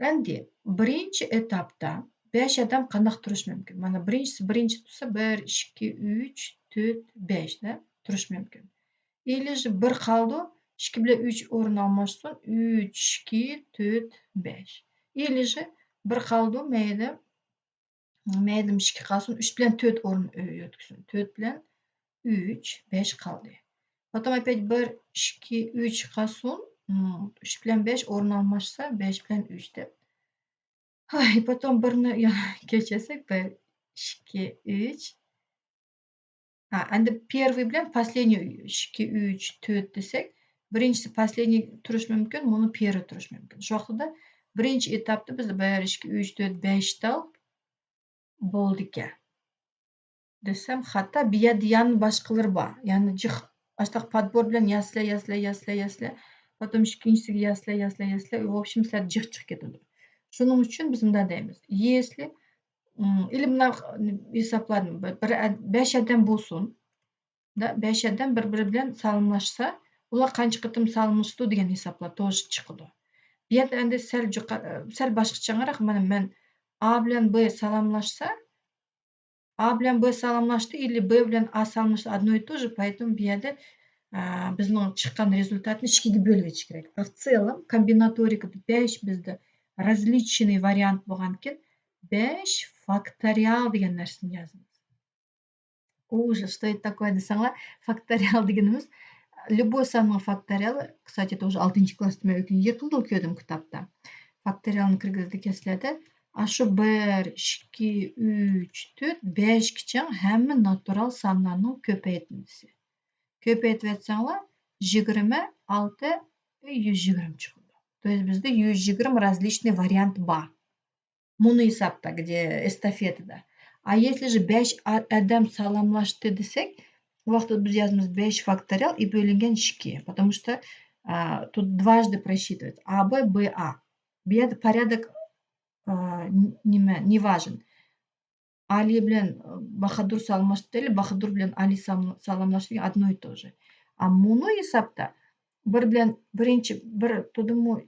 ئەمدى بىرىنچى ئېتاپتا بەش ئادەم قانداق تۇرۇشى مۇمكىن؟ مانا بىرىنچىسى بىرىنچى تۇرسا، بىر، ئىككى، ئۈچ، تۆت، بەش دەپ تۇرۇشى مۇمكىن. ئىلىجى بىر قالىدۇ، ئىككى بىلەن ئۈچ ئورۇن ئالماشسۇن، ئۈچ، ئىككى، تۆت، بەش. ئىلىجى بىر قالىدۇ، مەيلى، مەيلى ئىككى قالسۇن، ئۈچ بىلەن تۆت ئورۇن ئۆ-، يۆتكىسۇن. تۆت بىلەن ئۈچ، بەش قالدى. پاتام ئەپەت بىر، ئىككى، ئۈچ قالسۇن، ئۈچ بىلەن بەش ئورۇن ئالماشسا، بەش بىلەن ئۈچ دەپ. ھاي، پاتام بىرنى يا-، كەچۈرسەك، بىر، ئىككى، ئۈچ. ھا، ئەمدى первый بىلەن последний ئىككى، ئۈچ، تۆت دېسەك، بىرىنچىسى последний تۇرۇشى مۇمكىن، مۇنۇ первый تۇرۇشى مۇمكىن. شۇ ۋاقتىدا بىرىنچى ئېتاپتا بىز بىر، ئىككى، ئۈچ، تۆت، بەش تال بولدىكەن. دېسەم خاتا، بۇ يەردە يەنە باشقىلىرى بار. يەنە جىق، ئاشتاق подбор بىلەن ياسىلە، ياسىلە، ياسىلە، ياسىلە. پاتام ئىككىنچىسىگە ياسىلە، ياسىلە، ياسىلە. ۋوبشېم سىلەر جىق چىقىپ كېتىدۇ. شۇنىڭ ئۈچۈن بىز مۇنداق دەيمىز. يېسلى، ئىلىملار ھېسابلادىم. بىر، بىر، بەش ئادەم بولسۇن. دا، بەش ئادەم بىر-بىرى بىلەن سالاملاشسا، ئۇلار قانچە قېتىم سالاملىشىدۇ دېگەن ھېسابلار توشۇ چىقىدۇ. بۇ يەردە ئەمدى سەل جۇقا-، سەل باشقىچىراق، مانا مەن ئا بىلەن بى سالاملاشسا، A بىلەن B سالاملاشتى، или B بىلەن A سالاملاشتى، одно и то же, поэтому بۇ يەردە، ئە، بىزنىڭ چىققان رېزۇلتاتنى ئىككىگە بۆلۈۋېتىش كېرەك. В целом, كومبىناتورىكىدا بەش بىزدە различный вариант بولغانكىن، بەش فاكتورىال دېگەن نەرسىنى يازىمىز. Ужас, что это такое دېسەڭلار، فاكتورىال دېگىنىمىز любой ساننىڭ فاكتورىالى, кстати, тоже ئالتىنچى كلاستا مەن ئۆتكەن يېقىندىلا كۆردۈم كىتابتا. فاكتورىالنى كىرگۈزدى كەسلەردە. ئاشۇ بىر، ئىككى، ئۈچ، تۆت، بەشكىچە ھەممە ناتۇرال سانلارنىڭ كۆپەيتمىسى. كۆپەيتىۋەتسەڭلار، يىگىرمە ئالتە، يۈز يىگىرمە چىقىدۇ. То есть بىزدە يۈز يىگىرمە различный вариант بار. مۇنۇ ھېسابتا, где эстафетада. А если же بەش ئا-، ئادەم سالاملاشتى دېسەك، ئۇ ۋاقىتتا بىز يازىمىز بەش فاكتورىال и بۆلۈنگەن ئىككى. Потому что, а, тут дважды просчитывается. А, Б, Б, А. بۇ يەردە порядок, а, ن-, نېمە, не важен. ئالىي بىلەن, ئا، باھادۇر سالاملاشتى دەيلى، باھادۇر بىلەن ئالىي سالام-, سالاملاشتى دېگەن одно и то же. А, مۇنۇ ھېسابتا بىر بىلەن بىرىنچى، بىر تۇردىمۇ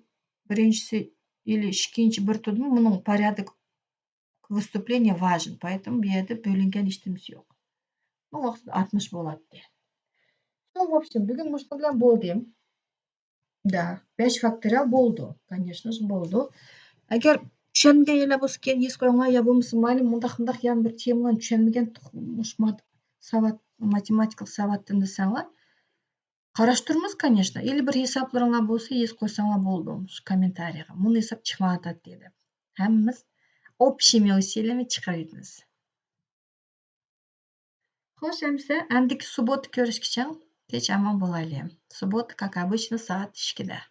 بىرىنچىسى или ئىككىنچى بىر تۇردىمۇ، مۇنىڭ порядок выступления важен. Поэтому بۇ يەردە بۆلۈنگەن ھېچنېمىسى يوق. بۇ ۋاقىتتا ئاتمىش بولاتتى. Ну, в общем, بۈگۈن مۇشۇنىڭ بىلەن بولدى. Да, بەش فاكتورىال بولىدۇ. Конечно же بولىدۇ. ئەگەر چۈشەنمىگەن يەرلەر بولسا كېيىن يېزىپ قويۇڭلار، يا بولمىسا مايلى مۇنداق، مۇنداق يەنە بىر تېمىلارنى چۈشەنمىگەن تۇق-، مۇشۇ مات-، ساۋات، ماتېماتىكىلىق ساۋاتتىن دېسەڭلار، قاراشتۇرىمىز, конечно. ئىلى بىر ھېسابلىرىڭلار بولسا يېزىپ قويساڭلار بولىدۇ مۇشۇ كوممېنتارىيغا. مۇنۇ ھېساب چىقمايۋاتاتتى دەپ. ھەممىمىز общими усилиями چىقىرىۋېتىمىز. خوش، ئەمىسە، ئەمدىكى سۇبوتا كۆرۈشكىچە تىنچ ئامان بولايلى. سۇبوتا, как обычно, سائەت ئىككىدە.